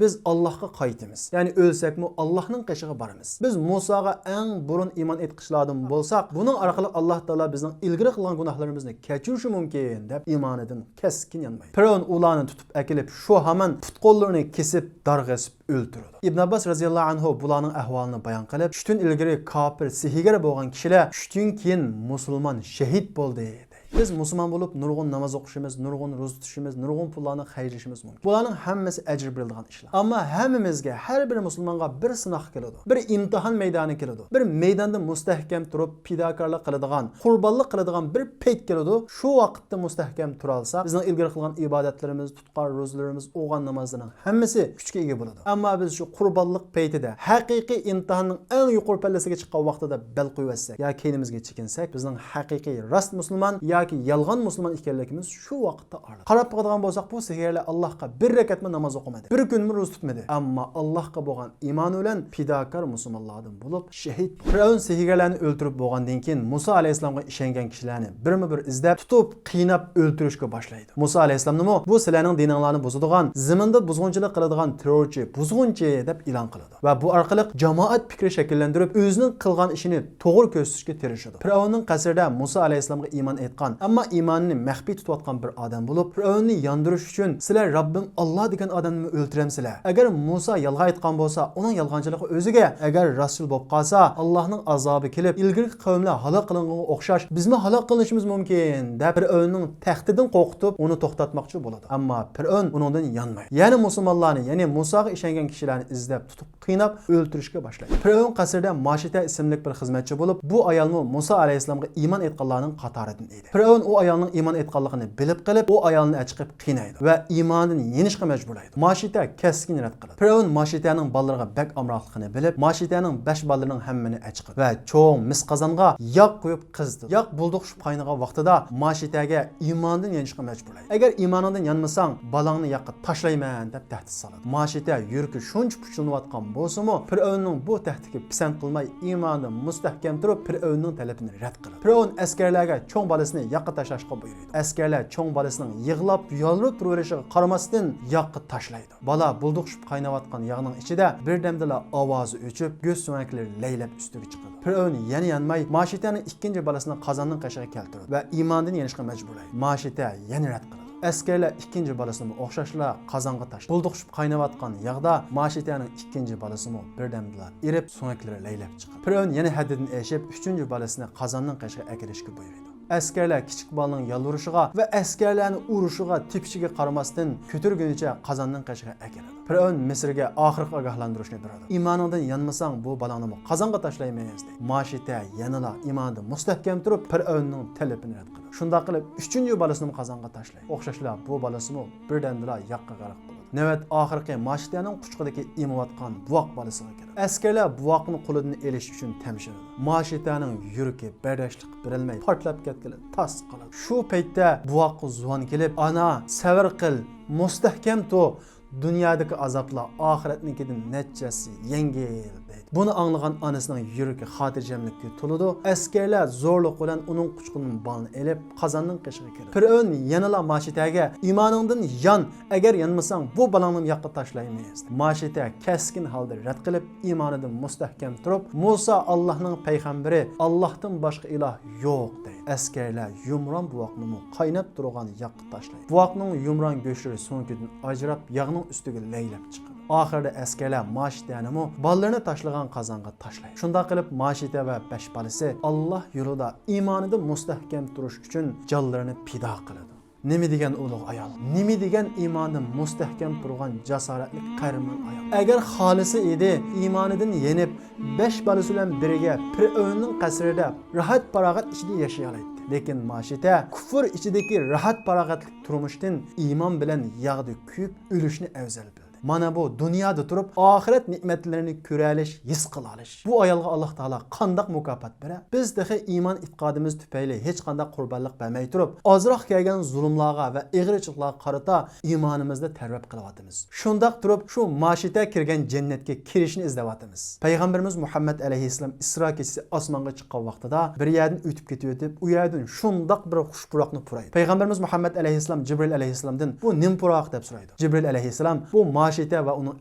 بىز ئاللاھقا قايتىمىز. يەنى ئۆلسەكمۇ ئاللاھنىڭ قېشىغا بارىمىز. بىز مۇساغا ئەڭ بۇرۇن ئىمان ئېيتقۇچىلاردىن بولساق، بۇنىڭ ئارقىلىق ئاللاھ تائالا بىزنىڭ ئىلگىرى قىلغان گۇناھلىرىمىزنى كەچۈرۈشى مۇمكىن دەپ ئىمانىدىن كەسكىن يانمايدۇ. پىرئەۋن ئۇلارنى تۇتۇپ ئەكېلىپ، شۇ ھامان پۇت-قوللىرىنى كېسىپ، دارغا ئېسىپ ئۆلتۈرىدۇ. ئىبن ئابباس رەزىياللاھۇ ئەنھۇ بۇلارنىڭ ئەھۋالىنى بايان قىلىپ، چۈشتىن ئىلگىرى كاپىر، سېھىرگەر بولغان كىشىلەر چۈشتىن كېيىن مۇسۇلمان، شېھىت بولدى، دەيدۇ. بىز مۇسۇلمان بولۇپ، نۇرغۇن ناماز ئوقۇشىمىز، نۇرغۇن روزا تۇتۇشىمىز، نۇرغۇن پۇللارنى خەجلىشىمىز مۇمكىن. بۇلارنىڭ ھەممىسى ئەجىر بېرىلىدىغان ئىشلار. ئەمما ھەممىمىزگە، ھەر بىر مۇسۇلمانغا بىر سىناق كېلىدۇ. بىر ئىمتىھان مەيدانى كېلىدۇ. بىر مەيداندا مۇستەھكەم تۇرۇپ، پىداكارلىق قىلىدىغان، قۇربانلىق قىلىدىغان بىر پەيت كېلىدۇ. شۇ ۋاقىتتا مۇستەھكەم تۇرالسا، بىزنىڭ ئىلگىرى قىلغان ئىبادەتلىرىمىز، تۇتقان روزىلىرىمىز، ئوقۇغان نامازلىرىنىڭ ھەممىسى كۈچكە ئىگە بولىدۇ. ئەمما بىز شۇ قۇربانلىق پەيتىدە ھەقىقىي ئىمتىھاننىڭ ئەڭ يۇقىرى پەللىسىگە چىققان ۋاقتىدا بەل قويۇۋەتسەك يا كەينىمىزگە چېكىنسەك، بىزنىڭ ھەقىقىي راست مۇسۇلمان ياكى يالغان مۇسۇلمان ئىكەنلىكىمىز شۇ ۋاقىتتا ئارىلىق. قاراپ باقىدىغان بولساق، بۇ سېھىرگەرلەر ئاللاھقا بىر رەكەتمۇ ناماز ئوقۇمىدى، بىر كۈنمۇ روزا تۇتمىدى. ئەمما ئاللاھقا بولغان ئىمانى بىلەن پىداكار مۇسۇلمانلاردىن بولۇپ شېھىت بولدى. پىرئەۋن سېھىرگەرلەرنى ئۆلتۈرۈپ بولغاندىن كېيىن، مۇسا ئەلەيھىسسالامغا ئىشەنگەن كىشىلەرنى بىرمۇ بىر ئىزدەپ، تۇتۇپ، قىيناپ ئۆلتۈرۈشكە باشلايدۇ. مۇسا ئەلەيھىسسالامنىمۇ بۇ سىلەرنىڭ دىنىڭلارنى بۇزىدىغان، زېمىندا بۇزغۇنچىلىق قىلىدىغان تېررورچى، بۇزغۇنچى دەپ ئېلان قىلىدۇ. ۋە بۇ ئارقىلىق جامائەت پىكرى شەكىللەندۈرۈپ، ئۆزىنىڭ قىلغان ئىشىنى توغرا كۆرسىتىشكە تىرىشىدۇ. پىرئەۋننىڭ قەسرىدە مۇسا ئەلەيھىسسالامغا ئىمان ئېيتقان، ئەمما ئىمانىنى مەخپىي تۇتۇۋاتقان بىر ئادەم بولۇپ، پىرئەۋننى ياندۇرۇش ئۈچۈن، سىلەر رەببىم ئاللا دېگەن ئادەمنىمۇ ئۆلتۈرەمسىلەر؟ ئەگەر مۇسا يالغان ئېيتقان بولسا، ئۇنىڭ يالغانچىلىقى ئۆزىگە، ئەگەر راستچىل بولۇپ قالسا، ئاللانىڭ ئازابى كېلىپ، ئىلگىرىكى قەۋملەر ھالاك قىلىنغىنىغا ئوخشاش، بىزمۇ ھالاك قىلىنىشىمىز مۇمكىن، دەپ پىرئەۋننىڭ تەھدىتىدىن قورقۇتۇپ، ئۇنى توختاتماقچى بولىدۇ. ئەمما پىرئەۋن ئۇنىڭدىن يانمايدۇ. يەنە مۇسۇلمانلارنى، يەنى مۇساغا ئىشەنگەن كىشىلەرنى ئىزدەپ تۇتۇپ، قىيناپ ئۆلتۈرۈشكە باشلايدۇ. پىرئەۋن قەسرىدە ماشىتە ئىسىملىك بىر خىزمەتچى بولۇپ، بۇ ئايالمۇ مۇسا ئەلەيھىسسالامغا ئىمان ئېيتقانلارنىڭ قاتارىدىن ئىدى. پىرئەۋن ئۇ ئايالنىڭ ئىمان ئېيتقانلىقىنى بىلىپ قېلىپ، ئۇ ئايالنى ئەچىقىپ قىينايدۇ ۋە ئىمانىدىن يېنىشقا مەجبۇرلايدۇ. ماشىتە كەسكىن رەت قىلىدۇ. پىرئەۋن ماشىتەنىڭ بالىلىرىغا بەك ئامراقلىقىنى بىلىپ، ماشىتەنىڭ بەش بالىلىرىنىڭ ھەممىنى ئەچىقىدۇ ۋە چوڭ مىس قازانغا ياغ قۇيۇپ قىزىتىدۇ. ياغ بۇلدۇقۇشۇپ قاينىغان ۋاقتىدا ماشىتەگە ئىماندىن يېنىشقا مەجبۇرلايدۇ. ئەگەر ئىمانىڭدىن يانمىساڭ، بالاڭنى ياغقا تاشلايمەن، دەپ تەھدىت سالىدۇ. ماشىتە يۈرىكى شۇنچە پۇچىلىنىۋاتقان بولسىمۇ، پىرئەۋننىڭ بۇ تەھدىتكە پىسەنت قىلماي، ئىمانىدا مۇستەھكەم تۇرۇپ، پىرئەۋننىڭ تەلىپىنى رەت قىلىدۇ. پىرئەۋن ئەسكەرلەرگە چوڭ بالىسىنى ياغقا تاشلاشقا بۇيرۇيدۇ. ئەسكەرلەر چوڭ بالىسىنىڭ يىغلاپ، يالۋۇرۇپ تۇرۇۋېرىشىغا قارىماستىن، ياغقا تاشلايدۇ. بالا بۇلدۇقۇشۇپ قايناۋاتقان ياغنىڭ ئىچىدە بىردەمدىلا ئاۋازى ئۆچۈپ، كۆز سۆڭەكلىرى لەيلەپ ئۈستىگە چىقىدۇ. پىرئەۋن يەنە يانماي، ماشىتەنىڭ ئىككىنچى بالىسىنى قازاننىڭ قېشىغا كەلتۈرىدۇ ۋە ئىماندىن يېنىشقا مەجبۇرلايدۇ. ماشىتە يەنە رەت قىلىدۇ. ئەسكەرلەر ئىككىنچى بالىسىنىمۇ ئوخشاشلا قازانغا تاشلايدۇ. بۇلدۇقۇشۇپ قايناۋاتقان ياغدا ماشىتەنىڭ ئىككىنچى بالىسىمۇ بىردەمدىلا ئېرىپ، سۆڭەكلىرى لەيلەپ چىقىدۇ. پىرئەۋن يەنە ھەددىدىن ئېشىپ، ئۈچىنچى بالىسىنى قازاننىڭ قېشىغا ئەكېلىشكە بۇيرۇيدۇ. ئەسكەرلەر كىچىك بالىنىڭ يالۋۇرۇشىغا ۋە ئەسكەرلەرنى ئۇرۇشىغا، تېپىشىگە قارىماستىن، كۆتۈرگىنىچە قازاننىڭ قېشىغا ئەكىرىدۇ. پىرئەۋن مىسىرگە ئاخىرقى ئاگاھلاندۇرۇشنى بېرىدۇ. ئىمانىڭدىن يانمىساڭ، بۇ بالاڭنىمۇ قازانغا تاشلايمىز، دەيدۇ. ماشىتە يەنىلا ئىمانىدا مۇستەھكەم تۇرۇپ، پىرئەۋننىڭ تەلىپىنى رەت قىلىدۇ. شۇنداق قىلىپ، ئۈچىنچى بالىسىنىمۇ قازانغا تاشلايدۇ. ئوخشاشلا بۇ بالىسىمۇ بىردەمدىلا ياغقا غەرق بولىدۇ. نۆۋەت ئاخىرقى ماشىتەنىڭ قۇچىقىدىكى ئېمىۋاتقان بوۋاق بالىسىغا كېلىدۇ. ئەسكەرلەر بوۋاقنى قولىدىن ئېلىش ئۈچۈن تەمشىلىدۇ. ماشىتەنىڭ يۈرىكى بەرداشلىق بېرەلمەي، پارتلاپ كەتكىلى تاس قالىدۇ. شۇ پەيتتە بوۋاققا زۇۋان كېلىپ، ئانا، سەۋر قىل، مۇستەھكەم تۇر، دۇنيادىكى ئازابلار ئاخىرەتنىڭكىدىن نەچچە ھەسسە يەڭگىل، دەيدۇ. بۇنى ئاڭلىغان ئانىسىنىڭ يۈرىكى خاتىرجەملىككە تولىدۇ. ئەسكەرلەر زورلۇق بىلەن ئۇنىڭ قۇچىقىدىن بالىنى ئېلىپ، قازاننىڭ قېشىغا كېلىدۇ. پىرئەۋن يەنىلا ماشىتەگە، ئىمانىڭدىن يان، ئەگەر يانمىساڭ، بۇ بالاڭنىمۇ ياغقا تاشلايمىز. ماشىتە كەسكىن ھالدا رەت قىلىپ، ئىمانىدا مۇستەھكەم تۇرۇپ، مۇسا ئاللاھنىڭ پەيغەمبىرى، ئاللاھتىن باشقا ئىلاھ يوق، دەيدۇ. ئەسكەرلەر يۇمران بوۋاقنىمۇ قايناپ تۇرغان ياغقا تاشلايدۇ. بوۋاقنىڭ يۇمران گۆشلىرى سۆڭىكىدىن ئاجراپ، ياغنىڭ ئۈستىگە لەيلەپ چىقىدۇ. ئاخىرىدا ئەسكەرلەر ماشىتەنىمۇ بالىلىرىنى تاشلىغان قازانغا تاشلايدۇ. شۇنداق قىلىپ، ماشىتە ۋە بەش بالىسى ئاللاھ يولىدا ئىمانىدا مۇستەھكەم تۇرۇش ئۈچۈن جانلىرىنى پىدا قىلىدۇ. نېمە دېگەن ئۇلۇغ ئايال! نېمە دېگەن ئىمانىدا مۇستەھكەم تۇرغان جاسارەتلىك قەھرىمان ئايال! ئەگەر خالىسا ئىدى، ئىمانىدىن يېنىپ، بەش بالىسى بىلەن بىرگە پىرئەۋننىڭ قەسرىدە راھەت-پاراغەت ئىچىدە ياشىيالايتتى. لېكىن ماشىتە كۇفر ئىچىدىكى راھەت-پاراغەتلىك تۇرمۇشتىن ئىمان بىلەن ياغدا كۆيۈپ ئۆلۈشنى ئەۋزەل بىلدى. مانا بۇ دۇنيادا تۇرۇپ ئاخىرەت نېمەتلىرىنى كۆرەلىش، ھېس قىلالىش. بۇ ئايالغا ئاللاھ تائالا قانداق مۇكاپات بېرە؟ بىز تېخى ئىمان ئېتىقادىمىز تۈپەيلى ھېچقانداق قۇربانلىق بەرمەي تۇرۇپ، ئازراق كەلگەن زۇلۇملارغا ۋە ئېغىرچىلىقلارغا قارىتا ئىمانىمىزنى تەربىيە قىلىۋاتىمىز. شۇنداق تۇرۇپ، شۇ ماشىتە كىرگەن جەننەتكە كىرىشنى ئىزدەۋاتىمىز. پەيغەمبىرىمىز مۇھەممەد ئەلەيھىسسالام ئىسرا كېچىسى ئاسمانغا چىققان ۋاقتىدا بىر يەردىن ئۆتۈپ كېتىۋېتىپ، ئۇ يەردىن شۇنداق بىر خۇش پۇراقنى پۇرايدۇ. پەيغەمبىرىمىز مۇھەممەد ئەلەيھىسسالام جىبرىل ئەلەيھىسسالامدىن، «بۇ نېمە پۇراق؟» دەپ سورايدۇ. جىبرىل ئەلەيھىسسالام، «بۇ ماشىتە ۋە ئۇنىڭ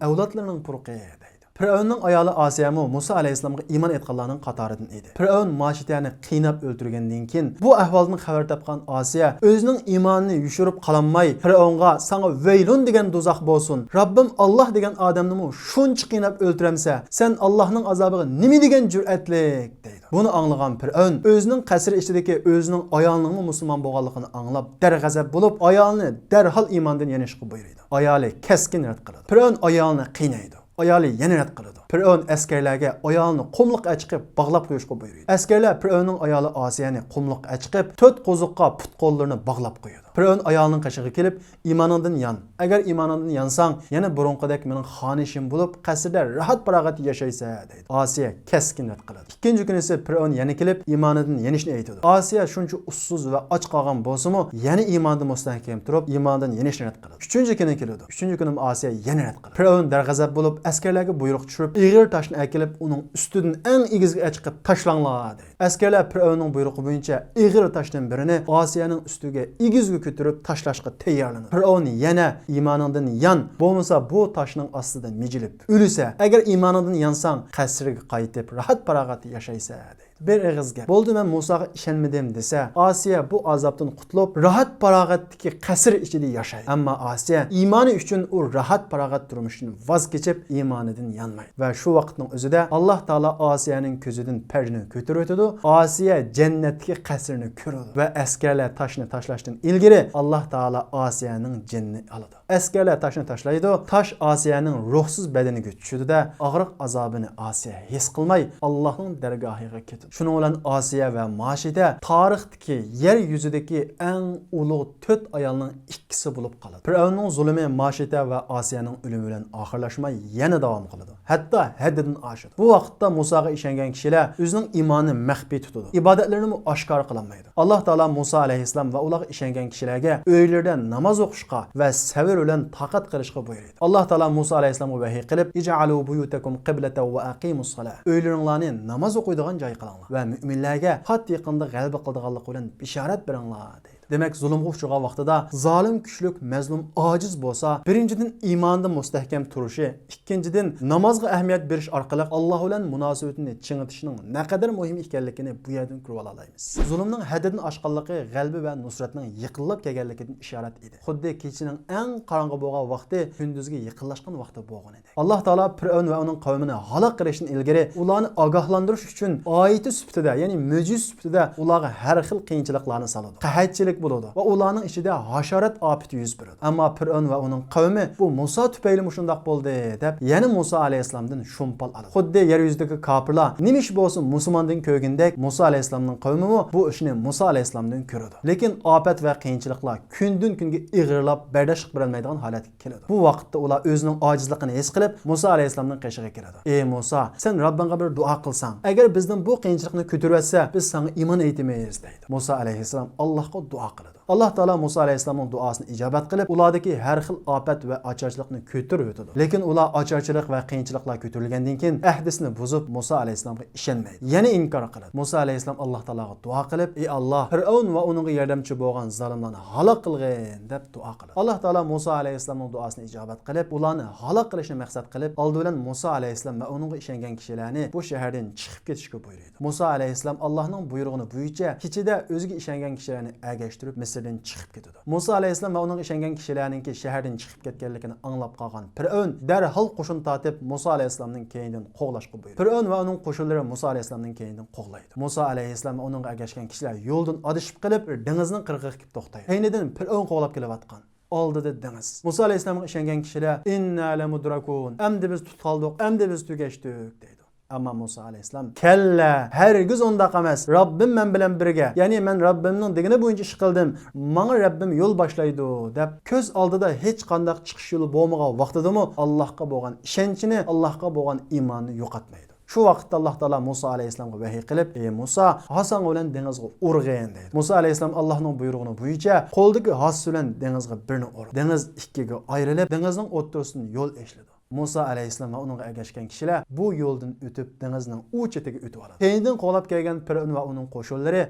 ئەۋلادلىرىنىڭ پۇرىقى» دەيدۇ. پىرئەۋننىڭ ئايالى ئاسىيەمۇ مۇسا ئەلەيھىسسالامغا ئىمان ئېيتقانلارنىڭ قاتارىدىن ئىدى. پىرئەۋن ماشىتەنى قىيناپ ئۆلتۈرگەندىن كېيىن، بۇ ئەھۋالدىن خەۋەر تاپقان ئاسىيە ئۆزىنىڭ ئىمانىنى يوشۇرۇپ قالالماي، پىرئەۋنغا، «ساڭا ۋەيلۇن دېگەن دوزاخ بولسۇن! رەببىم ئاللاھ دېگەن ئادەمنىمۇ شۇنچە قىيناپ ئۆلتۈرەمسەن؟ سەن ئاللاھنىڭ ئازابىغا نېمە دېگەن جۈرئەتلىك؟» دەيدۇ. بۇنى ئاڭلىغان پىرئەۋن ئۆزىنىڭ قەسرى ئىچىدىكى ئۆزىنىڭ ئايالىنىڭمۇ مۇسۇلمان بولغانلىقىنى ئاڭلاپ، دەرغەزەپ بولۇپ، ئايالىنى دەرھال ئىماندىن يېنىشقا بۇيرۇيدۇ. ئايالى كەسكىن رەت قىلىدۇ. پىرئەۋن ئايالىنى قىينايدۇ. ئايالى يەنە رەت قىلىدۇ. پىرئەۋن ئەسكەرلەرگە ئايالىنى قۇملۇققا ئەچىقىپ باغلاپ قويۇشقا بۇيرۇيدۇ. ئەسكەرلەر پىرئەۋننىڭ ئايالى ئاسىيەنى قۇملۇققا ئەچىقىپ، تۆت قوزۇققا پۇت-قوللىرىنى باغلاپ قويىدۇ. پىرئەۋن ئايالىنىڭ قېشىغا كېلىپ، «ئىمانىڭدىن يان. ئەگەر ئىمانىڭدىن يانساڭ، يەنە بۇرۇنقىدەك مېنىڭ خانىشىم بولۇپ، قەسىردە راھەت-پاراغەتتە ياشايسەن» دەيدۇ. ئاسىيە كەسكىن رەت قىلىدۇ. ئىككىنچى كۈنىسى پىرئەۋن يەنە كېلىپ، ئىمانىدىن يېنىشنى ئېيتىدۇ. ئاسىيە شۇنچە ئۇسسۇز ۋە ئاچ قالغان بولسىمۇ، يەنە ئىمانىدا مۇستەھكەم تۇرۇپ، ئىمانىدىن يېنىشنى رەت قىلىدۇ. ئۈچىنچى كۈنى كېلىدۇ. ئۈچىنچى كۈنىمۇ ئاسىيە يەنە رەت قىلىدۇ. پىرئەۋن دەرغەزەپ بولۇپ، ئەسكەرلەرگە بۇيرۇق چۈشۈرۈپ، ئېغىر تاشنى ئەكېلىپ، ئۇنىڭ ئۈستىدىن ئەڭ ئېگىزگە ئەچىقىپ تاشلاڭلار دەيدۇ. ئەسكەرلەر پىرئەۋننىڭ بۇيرۇقى بويىچە ئېغىر تاشتىن بىرىنى ئاسىيەنىڭ ئۈستىگە ئېگىزگە كۆتۈرۈپ تاشلاشقا تەييارلىنىدۇ. پىرئەۋن يەنە، «ئىمانىڭدىن يان، بولمىسا بۇ تاشنىڭ ئاستىدا مىجىلىپ ئۆلىسەن. ئەگەر ئىمانىڭدىن يانساڭ، قەسرىگە قايتىپ راھەت-پاراغەتتە ياشايسەن» دەيدۇ. بىر ئېغىز گەپ. «بولدى، مەن مۇساغا ئىشەنمىدىم» دېسە، ئاسىيە بۇ ئازابتىن قۇتۇلۇپ، راھەت-پاراغەتتىكى قەسىر ئىچىدە ياشايدۇ. ئەمما ئاسىيە ئىمانى ئۈچۈن ئۇ راھەت-پاراغەت تۇرمۇشىدىن ۋاز كېچىپ، ئىمانىدىن يانمايدۇ. ۋە شۇ ۋاقىتنىڭ ئۆزىدە ئاللاھ تائالا ئاسىيەنىڭ كۆزىدىن پەردىنى كۆتۈرۈۋېتىدۇ. ئاسىيە جەننەتتىكى قەسىرنى كۆرىدۇ ۋە ئەسكەرلەر تاشنى تاشلاشتىن ئىلگىرى ئاللاھ تائالا ئاسىيەنىڭ جېنىنى ئالىدۇ. ئەسكەرلەر تاشنى تاشلايدۇ. تاش ئاسىيەنىڭ روھسىز بەدىنىگە چۈشىدۇ-دە، ئاغرىق ئازابىنى ئاسىيە ھېس قىلماي، ئاللاھنىڭ دەرگاھىغا كېتىدۇ. شۇنىڭ بىلەن ئاسىيە ۋە ماشىتە تارىختىكى يەر يۈزىدىكى ئەڭ ئۇلۇغ تۆت ئايالنىڭ ئىككىسى بولۇپ قالىدۇ. پىرئەۋننىڭ زۇلۇمى ماشىتە ۋە ئاسىيەنىڭ ئۆلۈمى بىلەن ئاخىرلاشماي، يەنە داۋام قىلىدۇ. ھەتتا ھەددىدىن ئاشىدۇ. بۇ ۋاقىتتا مۇساغا ئىشەنگەن كىشىلەر ئۆزىنىڭ ئىمانىنى مەخپىي تۇتىدۇ. ئىبادەتلىرىنىمۇ ئاشكارا قىلالمايدۇ. ئاللاھ تائالا مۇسا ئەلەيھىسسالام ۋە ئۇلارغا ئىشەنگەن كىشىلەرگە ئۆيلىرىدە ناماز ئوقۇشقا ۋە سەۋر بىلەن تاقەت قىلىشقا بۇيرۇيدۇ. ئاللاھ تائالا مۇسا ئەلەيھىسسالامغا ۋەھىي قىلىپ، «اجعلوا بيوتكم قبلة وأقيموا الصلاة. ئۆيلىرىڭلارنى ناماز ئوقۇيدىغان جاي قىلىڭلار ۋە مۆمىنلەرگە قاتتىق يېقىندا غەلىبە قىلىدىغانلىقى بىلەن بېشارەت بېرىڭلار» دەيدۇ. دېمەك، زۇلۇمغا ئۇچرىغان ۋاقتىدا زالىم كۈچلۈك، مەزلۇم ئاجىز بولسا، بىرىنچىدىن، ئىمانىدا مۇستەھكەم تۇرۇشى، ئىككىنچىدىن، نامازغا ئەھمىيەت بېرىش ئارقىلىق ئاللاھ بىلەن مۇناسىۋىتىنى چىڭىتىشنىڭ نەقەدەر مۇھىم ئىكەنلىكىنى بۇ يەردىن كۆرۈۋالالايمىز. زۇلۇمنىڭ ھەددىدىن ئاشقانلىقى غەلىبە ۋە نۇسرەتنىڭ يېقىنلاپ كەلگەنلىكىدىن ئىشارەت ئىدى. خۇددى كېچىنىڭ ئەڭ قاراڭغۇ بولغان ۋاقتى كۈندۈزگە يېقىنلاشقان ۋاقتى بولغان ئىدى. ئاللاھ تائالا پىرئەۋن ۋە ئۇنىڭ قەۋمىنى ھالاك قىلىشتىن ئىلگىرى ئۇلارنى ئاگاھلاندۇرۇش ئۈچۈن ئايىتى سۈپىتىدە، يەنى مۆجىزە سۈپىتىدە ئۇلارغا ھەر خىل قىيىنچىلىقلارنى سالىدۇ. قەھەتچىلىك بولىدۇ ۋە ئۇلارنىڭ ئىچىدە ھاشارات ئاپىتى يۈز بېرىدۇ. ئەمما پىرئەۋن ۋە ئۇنىڭ قەۋمى، «بۇ مۇسا تۈپەيلىمۇ شۇنداق بولدى» دەپ، يەنە مۇسا ئەلەيھىسسالامدىن شۇمپال ئالىدۇ. خۇددى يەر يۈزىدىكى كاپىرلار نېمە ئىش بولسا مۇسۇلماندىن كۆرگىنىدەك، مۇسا ئەلەيھىسسالامنىڭ قەۋمىمۇ بۇ ئىشنى مۇسا ئەلەيھىسسالامدىن كۆرىدۇ. لېكىن ئاپەت ۋە قىيىنچىلىقلار كۈندىن-كۈنگە ئېغىرلاپ، بەرداشلىق بېرەلمەيدىغان ھالەتكە كېلىدۇ. بۇ ۋاقىتتا ئۇلار ئۆزىنىڭ ئاجىزلىقىنى ھېس قىلىپ، مۇسا ئەلەيھىسسالامنىڭ قېشىغا كېلىدۇ. «ئى مۇسا، سەن رەببىڭگە بىر دۇئا قىلساڭ، ئەگەر بىزدىن بۇ قىيىنچىلىقنى كۆتۈرۈۋەتسە، بىز ساڭا ئىمان ئېيتىمىز» دەيدۇ. مۇسا ئەلەيھىسسالام ئاللاھقا دۇئا قىلىدۇ. ئاللاھ تائالا مۇسا ئەلەيھىسسالامنىڭ دۇئاسىنى ئىجابەت قىلىپ، ئۇلاردىكى ھەر خىل ئاپەت ۋە ئاچارچىلىقنى كۆتۈرۈۋېتىدۇ. لېكىن ئۇلار ئاچارچىلىق ۋە قىيىنچىلىقلار كۆتۈرۈلگەندىن كېيىن ئەھدىسىنى بۇزۇپ، مۇسا ئەلەيھىسسالامغا ئىشەنمەيدۇ. يەنە ئىنكار قىلىدۇ. مۇسا ئەلەيھىسسالام ئاللاھ تائالاغا دۇئا قىلىپ، «ئى ئاللاھ، پىرئەۋن ۋە ئۇنىڭغا ياردەمچى بولغان زالىملارنى ھالاك قىلغىن» دەپ دۇئا قىلىدۇ. ئاللاھ تائالا مۇسا ئەلەيھىسسالامنىڭ دۇئاسىنى ئىجابەت قىلىپ، ئۇلارنى ھالاك قىلىشنى مەقسەت قىلىپ، ئالدى بىلەن مۇسا ئەلەيھىسسالام ۋە ئۇنىڭغا ئىشەنگەن كىشىلەرنى بۇ شەھەردىن چىقىپ كېتىشكە بۇيرۇيدۇ. مۇسا ئەلەيھىسسالام ئاللاھنىڭ بۇيرۇغىنى بويىچە كېچىدە ئۆزىگە ئىشەنگەن كىشىلەرنى ئەگەشتۈرۈپ، مىسىردىن چىقىپ كېتىدۇ. مۇسا ئەلەيھىسسالام ۋە ئۇنىڭغا ئىشەنگەن كىشىلەرنىڭكى شەھەردىن چىقىپ كەتكەنلىكىنى ئاڭلاپ قالغان پىرئەۋن دەرھال قوشۇن تارتىپ، مۇسا ئەلەيھىسسالامنىڭ كەينىدىن قوغلاشقا بۇيرۇيدۇ. پىرئەۋن ۋە ئۇنىڭ قوشۇنلىرى مۇسا ئەلەيھىسسالامنىڭ كەينىدىن قوغلايدۇ. مۇسا ئەلەيھىسسالام ۋە ئۇنىڭغا ئەگەشكەن كىشىلەر يولدىن ئادىشىپ قېلىپ، بىر دېڭىزنىڭ قىرغىقىغا كېلىپ توختايدۇ. كەينىدىن پىرئەۋن قوغلاپ كېلىۋاتقان. ئالدىدا دېڭىز. مۇسا ئەلەيھىسسالامغا ئىشەنگەن كىشىلەر، «ئىننا لەمۇدرەكۇن، ئەمدى بىز تۇتۇلدۇق، ئەمدى بىز تۈگەشتۇق» دەيدۇ. ئەمما مۇسا ئەلەيھىسسالام، كەللا، ھەرگىز ئۇنداق ئەمەس، رەببىم مەن بىلەن بىرگە، يەنى مەن رەببىمنىڭ دېگىنى بويىچە ئىش قىلدىم، ماڭا رەببىم يول باشلايدۇ، دەپ كۆز ئالدىدا ھېچقانداق چىقىش يولى بولمىغان ۋاقتىدىمۇ ئاللاھقا بولغان ئىشەنچىنى، ئاللاھقا بولغان ئىمانىنى يوقاتمايدۇ. شۇ ۋاقىتتا ئاللاھ تائالا مۇسا ئەلەيھىسسالامغا ۋەھىي قىلىپ، ئى مۇسا، ھاساڭ بىلەن دېڭىزغا ئۇرغىن، دەيدۇ. مۇسا ئەلەيھىسسالام ئاللاھنىڭ بۇيرۇغىنى بويىچە قولىدىكى ھاسىسى بىلەن دېڭىزغا بىرنى ئۇردى. دېڭىز ئىككىگە ئايرىلىپ، دېڭىزنىڭ ئوتتۇرىسىدىن يول ئېچىلىدۇ. مۇسا ئەلەيھىسسالام ۋە ئۇنىڭغا ئەگەشكەن كىشىلەر بۇ يولدىن ئۆتۈپ، دېڭىزنىڭ ئۇ چېتىگە ئۆتۈپ ئالىدۇ. كەينىدىن قوغلاپ كەلگەن پىرئەۋن ۋە ئۇنىڭ قوشۇنلىرى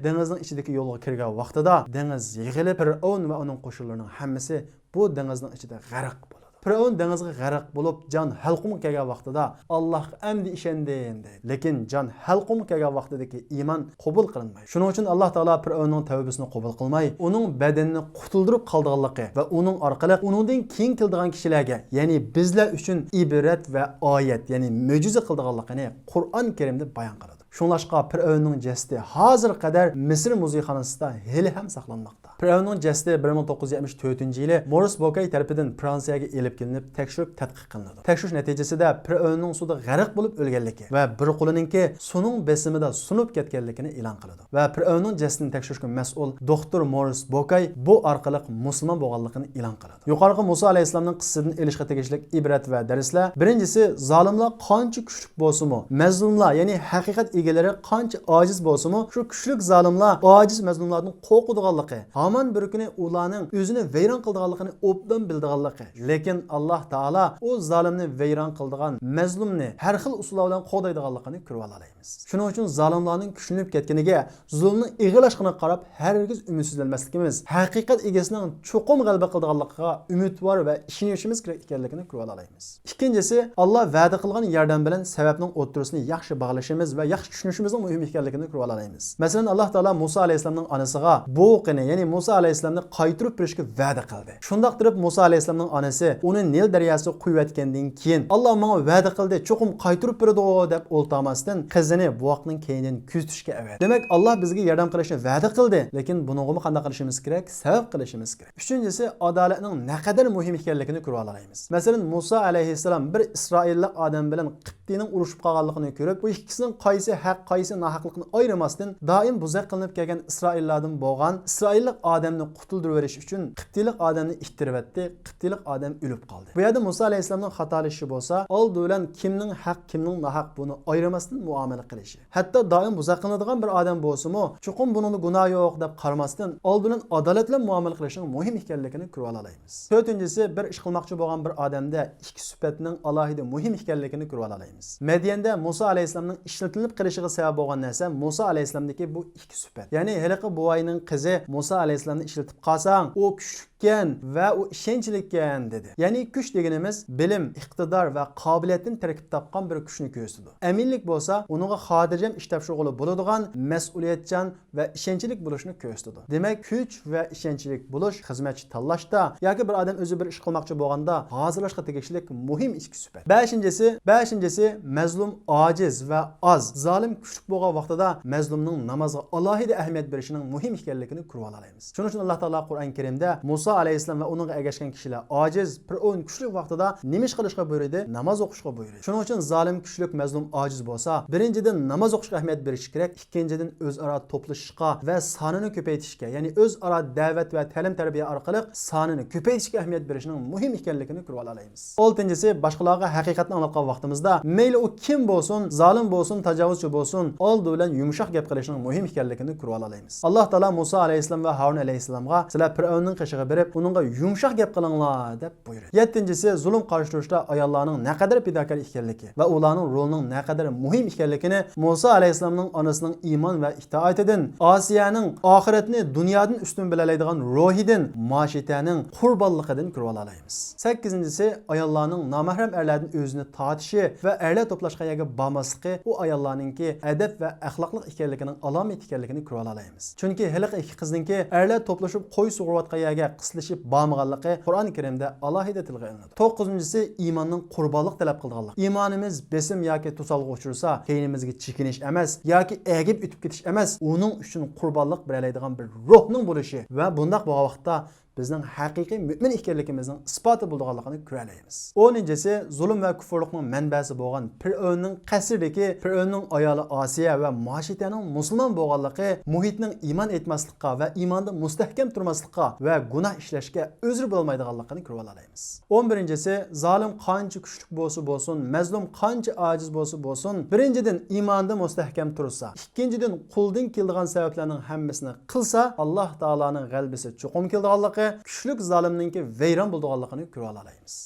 دېڭىزنىڭ ئىچىدىكى يولغا كىرگەن ۋاقتىدا، دېڭىز يىغىلىپ، پىرئەۋن ۋە ئۇنىڭ قوشۇنلىرىنىڭ ھەممىسى بۇ دېڭىزنىڭ ئىچىدە غەرق بولىدۇ. پىرئەۋن دېڭىزغا غەرق بولۇپ، جان ھەلقۇمغا كەلگەن ۋاقتىدا، ئاللاھقا ئەمدى ئىشەندىم، دەيدۇ. لېكىن جان ھەلقۇمغا كەلگەن ۋاقتىدىكى ئىمان قوبۇل قىلىنمايدۇ. شۇنىڭ ئۈچۈن ئاللاھ تائالا پىرئەۋننىڭ تەۋبىسىنى قوبۇل قىلماي، ئۇنىڭ بەدىنىنى قۇتۇلدۇرۇپ قالىدىغانلىقى ۋە ئۇنىڭ ئارقىلىق ئۇنىڭدىن كېيىن كېلىدىغان كىشىلەرگە، يەنى بىزلەر ئۈچۈن ئىبرەت ۋە ئايەت، يەنى مۆجىزە قىلىدىغانلىقىنى قۇرئان كەرىمدە بايان قىلىدۇ. شۇڭلاشقا پىرئەۋننىڭ جەسىتى ھازىرغا قەدەر مىسىر مۇزېيخانىسىدا ھېلىھەم ساقلانماقتا. پىرئەۋننىڭ جەسىتى بىر مىڭ توققۇز يۈز يەتمىش تۆتىنچى يىلى مورىس بوكاي تەرىپىدىن فرانسىيەگە ئېلىپ كېلىنىپ، تەكشۈرۈپ تەتقىق قىلىنىدۇ. تەكشۈرۈش نەتىجىسىدە پىرئەۋننىڭ سۇدا غەرق بولۇپ ئۆلگەنلىكى ۋە بىر قولىنىڭكى سۇنىڭ بېسىمىدا سۇنۇپ كەتكەنلىكىنى ئېلان قىلىدۇ. ۋە پىرئەۋننىڭ جەسىتىنى تەكشۈرۈشكە مەسئۇل دوختۇر مورىس بوكاي بۇ ئارقىلىق مۇسۇلمان بولغانلىقىنى ئېلان قىلىدۇ. يۇقىرىقى مۇسا ئەلەيھىسسالامنىڭ قىسسىسىدىن ئېلىشقا تېگىشلىك ئىبرەت ۋە دەرسلەر. بىرىنچىسى، زالىملار قانچە كۈچلۈك بولسىمۇ، مەزلۇملار، يەنى ھەقىقەت ئىگىلىرى قانچە ئاجىز بولسىمۇ، شۇ كۈچلۈك زالىملار ئاجىز مەزلۇملاردىن قورقىدىغانلىقى، ھامان بىر كۈنى ئۇلارنىڭ ئۆزىنى ۋەيران قىلىدىغانلىقىنى ئوبدان بىلىدىغانلىقى. لېكىن ئاللاھ تائالا ئۇ زالىمنى ۋەيران قىلىدىغان، مەزلۇمنى ھەر خىل ئۇسۇللار بىلەن قوغدايدىغانلىقىنى كۆرۈۋالالايمىز. شۇنىڭ ئۈچۈن زالىملارنىڭ كۈچلىنىپ كەتكىنىگە، زۇلۇمنىڭ ئېغىرلاشقىنىغا قاراپ ھەرگىز ئۈمىدسىزلەنمەسلىكىمىز، ھەقىقەت ئىگىسىنىڭ چوقۇم غەلىبە قىلىدىغانلىقىغا ئۈمىدۋار ۋە ئىشىنىشىمىز كېرەك ئىكەنلىكىنى كۆرۈۋالالايمىز. ئىككىنچىسى، ئاللاھ ۋەدە قىلغان ياردەم بىلەن سەۋەبنىڭ ئوتتۇرىسىنى ياخشى باغلىشىمىز ۋە ياخشى چۈشىنىشىمىزنىڭ مۇھىم ئىكەنلىكىنى كۆرۈۋالالايمىز. مەسىلەن، ئاللاھ تائالا مۇسا ئەلەيھىسسالامنىڭ ئانىسىغا بوۋىقىنى، يەنى مۇسا ئەلەيھىسسالامنى قايتۇرۇپ بېرىشكە ۋەدە قىلدى. شۇنداق تۇرۇپ، مۇسا ئەلەيھىسسالامنىڭ ئانىسى ئۇنى نىل دەرياسىغا قويۇۋەتكەندىن كېيىن، ئاللاھ ماڭا ۋەدە قىلدى، چوقۇم قايتۇرۇپ بېرىدۇ، دەپ ئولتۇرماستىن، قىزىنى بوۋاقنىڭ كەينىدىن كۆزىتىشكە ئەۋەتتى. دېمەك، ئاللاھ بىزگە ياردەم قىلىشنى ۋەدە قىلدى، لېكىن بۇنىڭغىمۇ قانداق قىلىشىمىز كېرەك؟ سەۋەب قىلىشىمىز كېرەك. ئۈچىنچىسى، ئادالەتنىڭ نەقەدەر مۇھىم ئىكەنلىكىنى كۆرۈۋالالايمىز. مەسىلەن، مۇسا ئەلەيھىسسالام بىر ئىسرائىللىق ئادەم بىلەن قىپتىينىڭ ئۇرۇشۇپ قالغانلىقىنى كۆرۈپ، بۇ ئىككىسىنىڭ قايسى ھەق، قايسى ناھەقلىقىنى ئايرىماستىن، دائىم بوزەك قىلىنىپ كەلگەن ئىسرائىللاردىن بولغان ئىسرائىللىق ئادەمنى قۇتۇلدۇرۇۋېلىش ئۈچۈن قىپتىيلىق ئادەمنى ئىتتىرىۋەتتى، قىپتىيلىق ئادەم ئۆلۈپ قالدى. بۇ يەردە مۇسا ئەلەيھىسسالامنىڭ خاتالىشىشى بولسا، ئالدى بىلەن كىمنىڭ ھەق، كىمنىڭ ناھەق، بۇنى ئايرىماستىن مۇئامىلە قىلىشى. ھەتتا دائىم بوزەك قىلىنىدىغان بىر ئادەم بولسىمۇ، چوقۇم بۇنىڭدا گۇناھ يوق دەپ قارىماستىن، ئالدى بىلەن ئادالەت بىلەن مۇئامىلە قىلىشنىڭ مۇھىم ئىكەنلىكىنى كۆرۈۋالالايمىز. تۆتىنچىسى، بىر ئىش قىلماقچى بولغان بىر ئادەمدە ئىككى سۈپەتنىڭ ئالاھىدە مۇھىم ئىكەنلىكىنى كۆرۈۋالالايمىز. مەديەندە مۇسا ئەلەيھىسسالامنىڭ ئىشلىتىلىپ قېلىشىغا سەۋەب بولغان نەرسە مۇسا ئەلەيھىسسالامدىكى بۇ ئىككى سۈپەت. يەنى ھېلىقى بوۋاينىڭ قىزى مۇسا ئەلەيھىسسالامنى ئىشلىتىپ قالساڭ، ئۇ كۈچلۈككەن ۋە ئۇ ئىشەنچلىككەن، دېدى. يەنى كۈچ دېگىنىمىز بىلىم، ئىقتىدار ۋە قابىلىيەتتىن تەركىب تاپقان بىر كۈچنى كۆرسىتىدۇ. ئەمىنلىك بولسا ئۇنىڭغا خاتىرجەم ئىش تاپشۇرغىلى بولىدىغان مەسئۇلىيەتچان ۋە ئىشەنچلىك بولۇشنى كۆرسىتىدۇ. دېمەك، كۈچ ۋە ئىشەنچلىك بولۇش خىزمەتچى تاللاشتا ياكى بىر ئادەم ئۆزى بىر ئىش قىلماقچى بولغاندا ھازىرلاشقا تېگىشلىك مۇھىم ئىككى سۈپەت. بەشىنچىسى، بەشىنچىسى، مەزلۇم ئاجىز ۋە ئاز، زالىم كۈچلۈك بولغان ۋاقتىدا مەزلۇمنىڭ نامازغا ئالاھىدە ئەھمىيەت بېرىشىنىڭ مۇھىم ئىكەنلىكىنى كۆرۈۋالالايمىز. شۇنىڭ ئۈچۈن ئاللاھ تائالا قۇرئان كەرىمدە مۇسا ئەلەيھىسسالام ۋە ئۇنىڭغا ئەگەشكەن كىشىلەر ئاجىز، پىرئەۋن كۈچلۈك ۋاقتىدا نېمە ئىش قىلىشقا بۇيرۇدى؟ ناماز ئوقۇشقا بۇيرۇدى. شۇنىڭ ئۈچۈن زالىم كۈچلۈك، مەزلۇم ئاجىز بولسا، بىرىنچىدىن، ناماز ئوقۇشقا ئەھمىيەت بېرىش كېرەك. ئىككىنچىدىن، ئۆزئارا توپلىشىشقا ۋە سانىنى كۆپەيتىشكە، يەنى ئۆزئارا دەۋەت ۋە تەلىم-تەربىيە ئارقىلىق سانىنى كۆپەيتىشكە ئەھمىيەت بېرىشنىڭ مۇھىم ئىكەنلىكىنى كۆرۈۋالالايمىز. ئالتىنچىسى، باشقىلارغا ھەقىقەتنى ئاڭلاتقان ۋاقتىمىزدا، مەيلى ئۇ كىم بولسۇن، زالىم بولسۇن، تاجاۋۇزچى بولسۇن، ئالدى بىلەن يۇمشاق گەپ قىلىشنىڭ مۇھىم ئىكەنلىكىنى كۆرۈۋالالايمىز. ئاللاھ تائالا مۇسا ئەلەيھىسسالام ۋە ھارۇن ئەلەيھىسسالامغا، سىلەر پىرئەۋننىڭ قېشىغا بېرىپ، ئۇنىڭغا يۇمشاق گەپ قىلىڭلار، دەپ بۇيرۇدى. يەتتىنچىسى، زۇلۇم قارشى تۇرۇشتا ئاياللارنىڭ نەقەدەر پىداكار ئىكەنلىكى ۋە ئۇلارنىڭ رولىنىڭ نەقەدەر مۇھىم ئىكەنلىكىنى مۇسا ئەلەيھىسسالامنىڭ ئانىسىنىڭ ئىمان ۋە ئىتائىتىدىن، ئاسىيەنىڭ ئاخىرەتنى دۇنيادىن ئۈستۈن بىلەلەيدىغان روھىدىن، ماشىتەنىڭ قۇربانلىقىدىن كۆرۈۋالالايمىز. سەككىزىنچىسى، ئاياللارنىڭ نامەھرەم ئەرلەردىن ئۆزىنى تارتىشى ۋە ئەرلەر توپلاشقان يەرگە بارماسلىقى ئۇ ئاياللارنىڭكى ئەدەپ ۋە ئەخلاقلىق ئىكەنلىكىنىڭ ئالامىتى ئىكەنلىكىنى كۆرۈۋالالايمىز. چۈنكى ھېلىقى ئىككى قىزنىڭكى ئەرلەر توپلىشىپ قوي سۇغۇرۇۋاتقان يەرگە قىستىلىشىپ بارمىغانلىقى قۇرئان كەرىمدە ئالاھىدە تىلغا ئېلىنىدۇ. توققۇزىنچىسى، ئىماننىڭ قۇربانلىق تەلەپ قىلىدىغانلىقى. ئىمانىمىز بېسىم ياكى توسالغۇغا ئۇچرىسا، كەينىمىزگە چېكىنىش ئەمەس ياكى ئەگىپ ئۆتۈپ كېتىش ئەمەس، ئۇنىڭ ئۈچۈن قۇربانلىق بېرەلەيدىغان بىر روھنىڭ بولۇشى ۋە بۇنداق بولغان ۋاقىتتا بىزنىڭ ھەقىقىي مۆمىن ئىكەنلىكىمىزنىڭ ئىسپاتى بولىدىغانلىقىنى كۆرەلەيمىز. ئونىنچىسى، زۇلۇم ۋە كۇفۇرلۇقنىڭ مەنبەسى بولغان پىرئەۋننىڭ قەسرىدىكى پىرئەۋننىڭ ئايالى ئاسىيە ۋە ماشىتەنىڭ مۇسۇلمان بولغانلىقى مۇھىتنىڭ ئىمان ئېيتماسلىققا ۋە ئىماندا مۇستەھكەم تۇرماسلىققا ۋە گۇناھ ئىشلەشكە ئۆزرە بولالمايدىغانلىقىنى كۆرۈۋالالايمىز. ئون بىرىنچىسى، زالىم قانچە كۈچلۈك بولسا بولسۇن، مەزلۇم قانچە ئاجىز بولسا بولسۇن، بىرىنچىدىن، ئىماندا مۇستەھكەم تۇرسا، ئىككىنچىدىن، قولدىن كېلىدىغان سەۋەبلەرنىڭ ھەممىسىنى قىلسا، ئاللاھ تائالانىڭ غەلىبىسى چوقۇم كېلىدىغانلىقى، كۈچلۈك زالىمنىڭكى ۋەيران بولىدىغانلىقىنى كۆرۈۋالالايمىز.